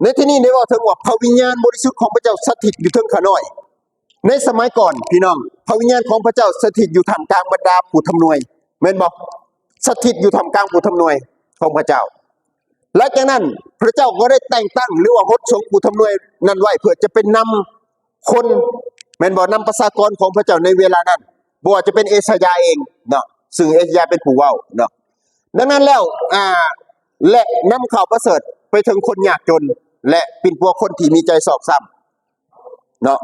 ໃນທີ່ນີ້ໄດ້ເວົ້າເຖິງວ່າພະວິນຍານບໍລິສຸດຂອງພະເຈົ້າສະຖິດຢູ່ເທິງຂ້ານ້ອຍ. ໃນສະໄໝກ່ອນ ພີ່ນ້ອງ ພະວິນຍານຂອງພະເຈົ້າສະຖິດຢູ່ທ່າມກາງບັນດາຜູ້ທຳນວຍ ແມ່ນບໍ່? ສະຖິດຢູ່ທ່າມກາງຜູ້ທຳນວຍຂອງພະເຈົ້າ. ຫຼັງຈາກນັ້ນ ພະເຈົ້າກໍໄດ້ແຕ່ງຕັ້ງ ຫຼືວ່າຫົດສົງຜູ້ທຳນວຍນັ້ນໄວ້ ເພື່ອຈະເປັນນຳຄົນ ແມ່ນບໍ່? ນຳປະຊາກອນຂອງພະເຈົ້າໃນເວລານັ້ນ ບໍ່ວ່າຈະເປັນເອສາຍາເອງເນາະ ຊຶ່ງເອສາຍາເປັນຜູ້ເວົ້າເນາະ. ດັ່ງນັ້ນແລ້ວ ອ່າ ແລະ ນຳຂ່າວປະເສີດໄປເຖິງຄົນຍາກຈົນ ແລະ ປິ່ນປົວຄົນທີ່ມີໃຈຊອກຊ້ຳເນາະ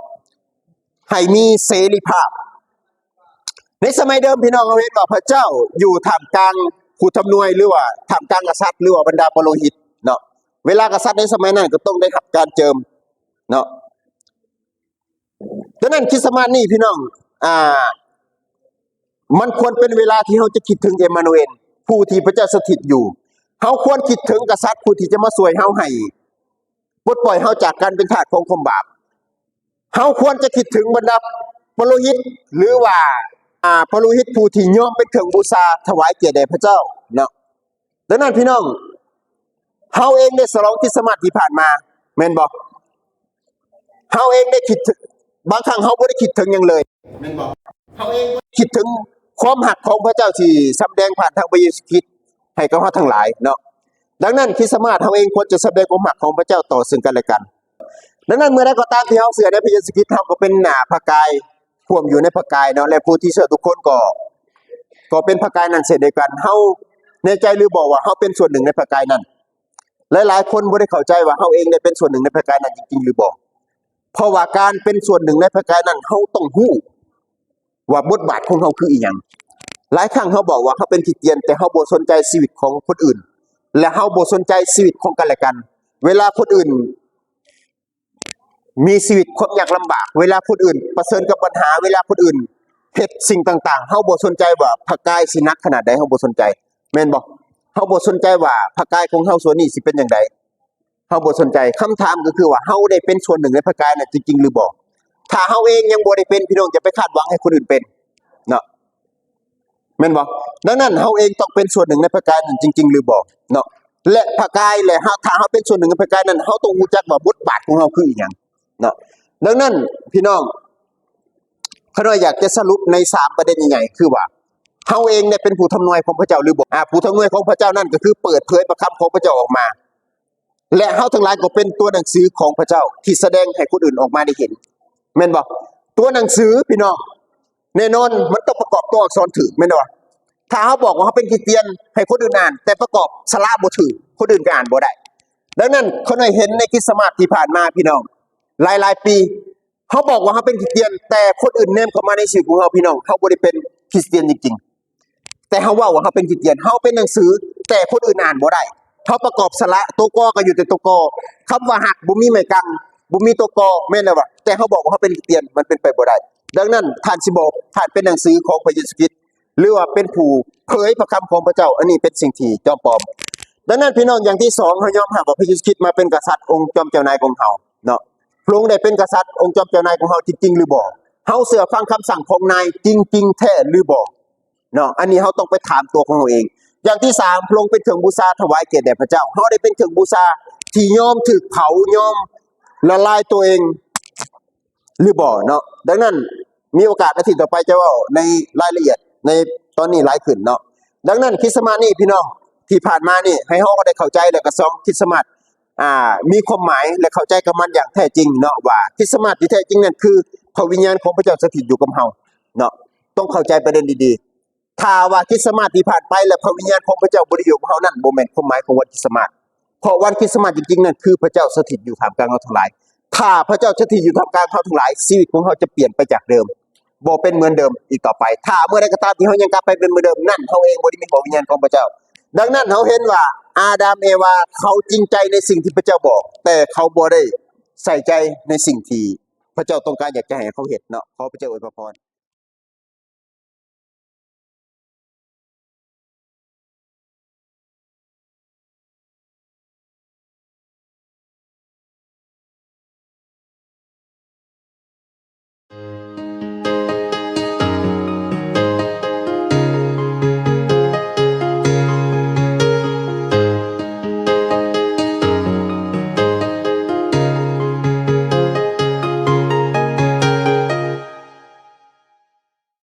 ໃຫ້ມີເສລີພາບ. ໃນສະໄໝເດີມ ພີ່ນ້ອງ ເຮົາເຫັນວ່າພະເຈົ້າຢູ່ທ່າມກາງຜູ້ທຳນວຍ ຫຼືວ່າທ່າມກາງກະສັດ ຫຼືວ່າບັນດາປະໂລຫິດເນາະ. ເວລາກະສັດໃນສະໄໝນັ້ນກໍຕ້ອງໄດ້ຮັບການເຈິມເນາະ. ດັ່ງນັ້ນຄຣິສຕະມາດນີ້ ພີ່ນ້ອງ ອ່າ ມັນຄວນເປັນເວລາທີ່ເຮົາຈະຄິດເຖິງເອມານູເອນ ຜູ້ທີ່ພະເຈົ້າສະຖິດຢູ່. ເຮົາຄວນຄິດເຖິງກະສັດຜູ້ທີ່ຈະມາຊ່ວຍເຮົາ ໃຫ້ປົດປ່ອຍເຮົາຈາກການເປັນທາດຂອງຄວາມບາບ. ເຮົາຄວນຈະຄິດເຖິງບັນດາປະໂລຫິດ ຫຼືວ່າ ອ່າ ປະໂລຫິດຜູ້ທີ່ຍອມເປັນເຄື່ອງບູຊາຖວາຍກຽດແດ່ພະເຈົ້າເນາະ. ດັ່ງນັ້ນ ພີ່ນ້ອງ ເຮົາເອງໄດ້ສະຫຼອງຄຣິສຕະມາດທີ່ຜ່ານມາ ແມ່ນບໍ່? ເຮົາເອງໄດ້ຄິດເຖິງ ບາງຄັ້ງເຮົາບໍ່ໄດ້ຄິດເຖິງຫຍັງເລີຍ ແມ່ນບໍ່? ເຮົາເອງບໍ່ໄດ້ຄິດເຖິງຄວາມຮັກຂອງພະເຈົ້າທີ່ສຳແດງຜ່ານທາງພະເຢຊູຄຣິດໃຫ້ກັບເຮົາທັງຫຼາຍເນາະ. ດັ່ງນັ້ນ ຄຣິສຕະມາດເຮົາເອງຄວນຈະສຳແດງຄວາມຮັກຂອງພະເຈົ້າຕໍ່ເຊິ່ງກັນແລະກັນ. ດັ່ງນັ້ນ ເມື່ອໃດກໍຕາມທີ່ເຮົາເຊື່ອໃນພະເຢຊູຄຣິດ ເຮົາກໍເປັນ ອ່າ ພະກາຍ ຮ່ວມຢູ່ໃນພະກາຍເນາະ ແລະ ຜູ້ທີ່ເຊື່ອທຸກຄົນກໍ ກໍເປັນພະກາຍນັ້ນເຊັ່ນດຽວກັນ. ເຮົາແນ່ໃຈຫຼືບໍ່ວ່າເຮົາເປັນສ່ວນໜຶ່ງໃນພະກາຍນັ້ນ? ຫຼາຍໆຄົນບໍ່ໄດ້ເຂົ້າໃຈວ່າເຮົາເອງໄດ້ເປັນສ່ວນໜຶ່ງໃນພະກາຍນັ້ນຈິງໆຫຼືບໍ່. ເພາະວ່າການເປັນສ່ວນໜຶ່ງໃນພະກາຍນັ້ນ ເຮົາຕ້ອງຮູ້ວ່າບົດບາດຂອງເຮົາຄືອີ່ຫຍັງ. ຫຼາຍຄັ້ງເຮົາບອກວ່າເຮົາເປັນຄຣິສຕຽນ ແຕ່ເຮົາບໍ່ສົນໃຈຊີວິດຂອງຄົນອື່ນ ແລະ ເຮົາບໍ່ສົນໃຈຊີວິດຂອງກັນແລະກັນ. ເວລາຄົນອື່ນ ມີຊີວິດຄວາມຍາກລຳບາກ, ເວລາຄົນອື່ນປະເຊີນກັບບັນຫາ, ເວລາຄົນອື່ນເຮັດສິ່ງຕ່າງໆ, ເຮົາບໍ່ສົນໃຈວ່າພະກາຍຊິໜັກຂະໜາດໃດ, ເຮົາບໍ່ສົນໃຈ, ແມ່ນບໍ່? ເຮົາບໍ່ສົນໃຈວ່າພະກາຍຂອງເຮົາສ່ວນນີ້ຊິເປັນຈັ່ງໃດ, ເຮົາບໍ່ສົນໃຈ. ຄຳຖາມກໍຄືວ່າ ເຮົາໄດ້ເປັນສ່ວນໜຶ່ງໃນພະກາຍນັ້ນຈິງໆຫຼືບໍ່? ຖ້າເຮົາເອງຍັງບໍ່ໄດ້ເປັນ, ພີ່ນ້ອງຢ່າໄປຄາດຫວັງໃຫ້ຄົນອື່ນເປັນເນາະ. ແມ່ນບໍ່? ດັ່ງນັ້ນ ເຮົາເອງຕ້ອງເປັນສ່ວນໜຶ່ງໃນພະກາຍນັ້ນຈິງໆຫຼືບໍ່ເນາະ? ແລະ ພະກາຍ ແລະ ເຮົາ ຖ້າເຮົາເປັນສ່ວນໜຶ່ງໃນພະກາຍນັ້ນ ເຮົາຕ້ອງຮູ້ຈັກວ່າບົດບາດຂອງເຮົາຄືອີ່ຫຍັງເນາະ? ດັ່ງນັ້ນ ພີ່ນ້ອງ ຂ້ານ້ອຍຢາກຈະສະຫຼຸບໃນສາມປະເດັນໃຫຍ່ໆ ຄືວ່າ ເຮົາເອງໄດ້ເປັນຜູ້ທຳນວຍຂອງພະເຈົ້າຫຼືບໍ່? ອາ ຜູ້ທຳນວຍຂອງພະເຈົ້ານັ້ນ ກໍຄືເປີດເຜີຍພະຄຳຂອງພະເຈົ້າອອກມາ. ແລະ ເຮົາທັງຫຼາຍກໍເປັນຕົວໜັງສືຂອງພະເຈົ້າທີ່ສະແດງໃຫ້ຄົນອື່ນອອກມາໄດ້ເຫັນ ແມ່ນບໍ່? ຕົວໜັງສື ພີ່ນ້ອງ ແນ່ນອນມັນຕ້ອງປະກອບຕົວອັກສອນຖືກ ແມ່ນບໍ່? ຖ້າເຮົາບອກວ່າເຮົາເປັນຄຣິສຕຽນໃຫ້ຄົນອື່ນອ່ານ ແຕ່ປະກອບສະຫຼະບໍ່ຖືກ ຄົນອື່ນກໍອ່ານບໍ່ໄດ້. ດັ່ງນັ້ນ ຂ້ານ້ອຍເຫັນໃນຄຣິສຕະມາດທີ່ຜ່ານມາ ພີ່ນ້ອງ ຫຼາຍໆປີ ເຮົາບອກວ່າເຮົາເປັນຄຣິສຕຽນ ແຕ່ຄົນອື່ນແນມເຂົ້າມາໃນຊີວິດຂອງເຮົາ ພີ່ນ້ອງ ເຮົາບໍ່ໄດ້ເປັນຄຣິສຕຽນຈິງໆ. ແຕ່ເຮົາເວົ້າວ່າເຮົາເປັນຄຣິສຕຽນ, ເຮົາເປັນໜັງສື, ແຕ່ຄົນອື່ນອ່ານບໍ່ໄດ້. ເຮົາປະກອບສະຫຼະ, ຕົວກໍກໍຢູ່ແຕ່ຕົວກໍ. ຄຳວ່າຮັກບໍ່ມີໄມ້ກັ້ງ, ບໍ່ມີຕົວກໍ, ແມ່ນແລ້ວວະ? ແຕ່ເຮົາບອກວ່າເຮົາເປັນຄຣິສຕຽນ, ມັນເປັນໄປບໍ່ໄດ້. ດັ່ງນັ້ນ, ທ່ານຊິບອກ, ທ່ານເປັນໜັງສືຂອງພະເຢຊູຄຣິດ, ຫຼືວ່າເປັນຜູ້ເຜີຍພະຄຳຂອງພະເຈົ້າ, ອັນນີ້ເປັນສິ່ງທີ່ຈອມປອມ. ດັ່ງນັ້ນ, ພີ່ນ້ອງ, ຢ່າງທີສອງ, ເຮົາຍອມຮັບວ່າພະເຢຊູຄຣິດມາເປັນກະສັດ, ອົງຈອມເຈົ້ານາຍຂອງເຮົາເນາະ. ພະອົງໄດ້ເປັນກະສັດ, ອົງຈອມເຈົ້ານາຍຂອງເຮົາຈິງໆຫຼືບໍ່? ເຮົາເຊື່ອຟັງຄຳສັ່ງຂອງນາຍຈິງໆແທ້ຫຼືບໍ່? ເນາະ, ອັນນີ້ເຮົາຕ້ອງໄປຖາມຕົວຂອງເຮົາເອງ. ຢ່າງທີສາມ, ພະອົງເປັນເຄື່ອງບູຊາຖວາຍກຽດແດ່ພະເຈົ້າ. ເຮົາໄດ້ເປັນເຄື່ອງບູຊາທີ່ຍອມຖືກເຜົາ, ຍອມລະລາຍຕົວເອງຫຼືບໍ່ເນາະ? ດັ່ງນັ້ນ, ມີໂອກາດອາທິດຕໍ່ໄປຈະເວົ້າໃນລາຍລະອຽດໃນຕອນນີ້ຫຼາຍຂຶ້ນເນາະ. ດັ່ງນັ້ນ, ຄຣິສຕະມາດນີ້, ພີ່ນ້ອງ, ທີ່ຜ່ານມານີ້ ໃຫ້ເຮົາກໍໄດ້ເຂົ້າໃຈ ແລະກໍຊອງຄຣິສຕະມາດ ອ່າ ມີຄວາມໝາຍ ແລະເຂົ້າໃຈກັບມັນຢ່າງແທ້ຈິງເນາະ ວ່າຄຣິສຕະມາດທີ່ແທ້ຈິງນັ້ນ ຄືພະວິນຍານຂອງພະເຈົ້າສະຖິດຢູ່ກັບເຮົາເນາະ. ຕ້ອງເຂົ້າໃຈປະເດັນດີໆ. ຖ້າວ່າຄຣິສຕະມາດທີ່ຜ່ານໄປ ແລະພະວິນຍານຂອງພະເຈົ້າບໍ່ໄດ້ຢູ່ກັບເຮົານັ້ນ ບໍ່ແມ່ນຄວາມໝາຍຂອງວັນຄຣິສຕະມາດ. ເພາະວັນຄຣິສຕະມາດຈິງໆນັ້ນ ຄືພະເຈົ້າສະຖິດຢູ່ທ່າມກາງເຮົາທັງຫຼາຍ. ຖ້າພະເຈົ້າສະຖິດຢູ່ທ່າມກາງເຮົາທັງຫຼາຍ, ຊີວິດຂອງເຮົາຈະປ່ຽນໄປຈາກເດີມ, ບໍ່ເປັນເໝືອນເດີມອີກຕໍ່ໄປ. ຖ້າເມື່ອໃດກໍຕາມທີ່ເຮົາຍັງກັບໄປເປັນເໝືອນເດີມ, ນັ້ນເຮົາເອງບໍ່ໄດ້ມີພະວິນຍານຂອງພະເຈົ້າ. ດັ່ງນັ້ນເຮົາເຫັນວ່າອາດາມເອວາເຂົາຈິງໃຈໃນສິ່ງທີ່ພະເຈົ້າບອກ, ແຕ່ເຂົາບໍ່ໄດ້ໃສ່ໃຈໃນສິ່ງທີ່ພະເຈົ້າຕ້ອງການຢາກຈະໃຫ້ເຂົາເຮັດເນາະ. ຂໍພະເຈົ້າອວຍພະພອນ.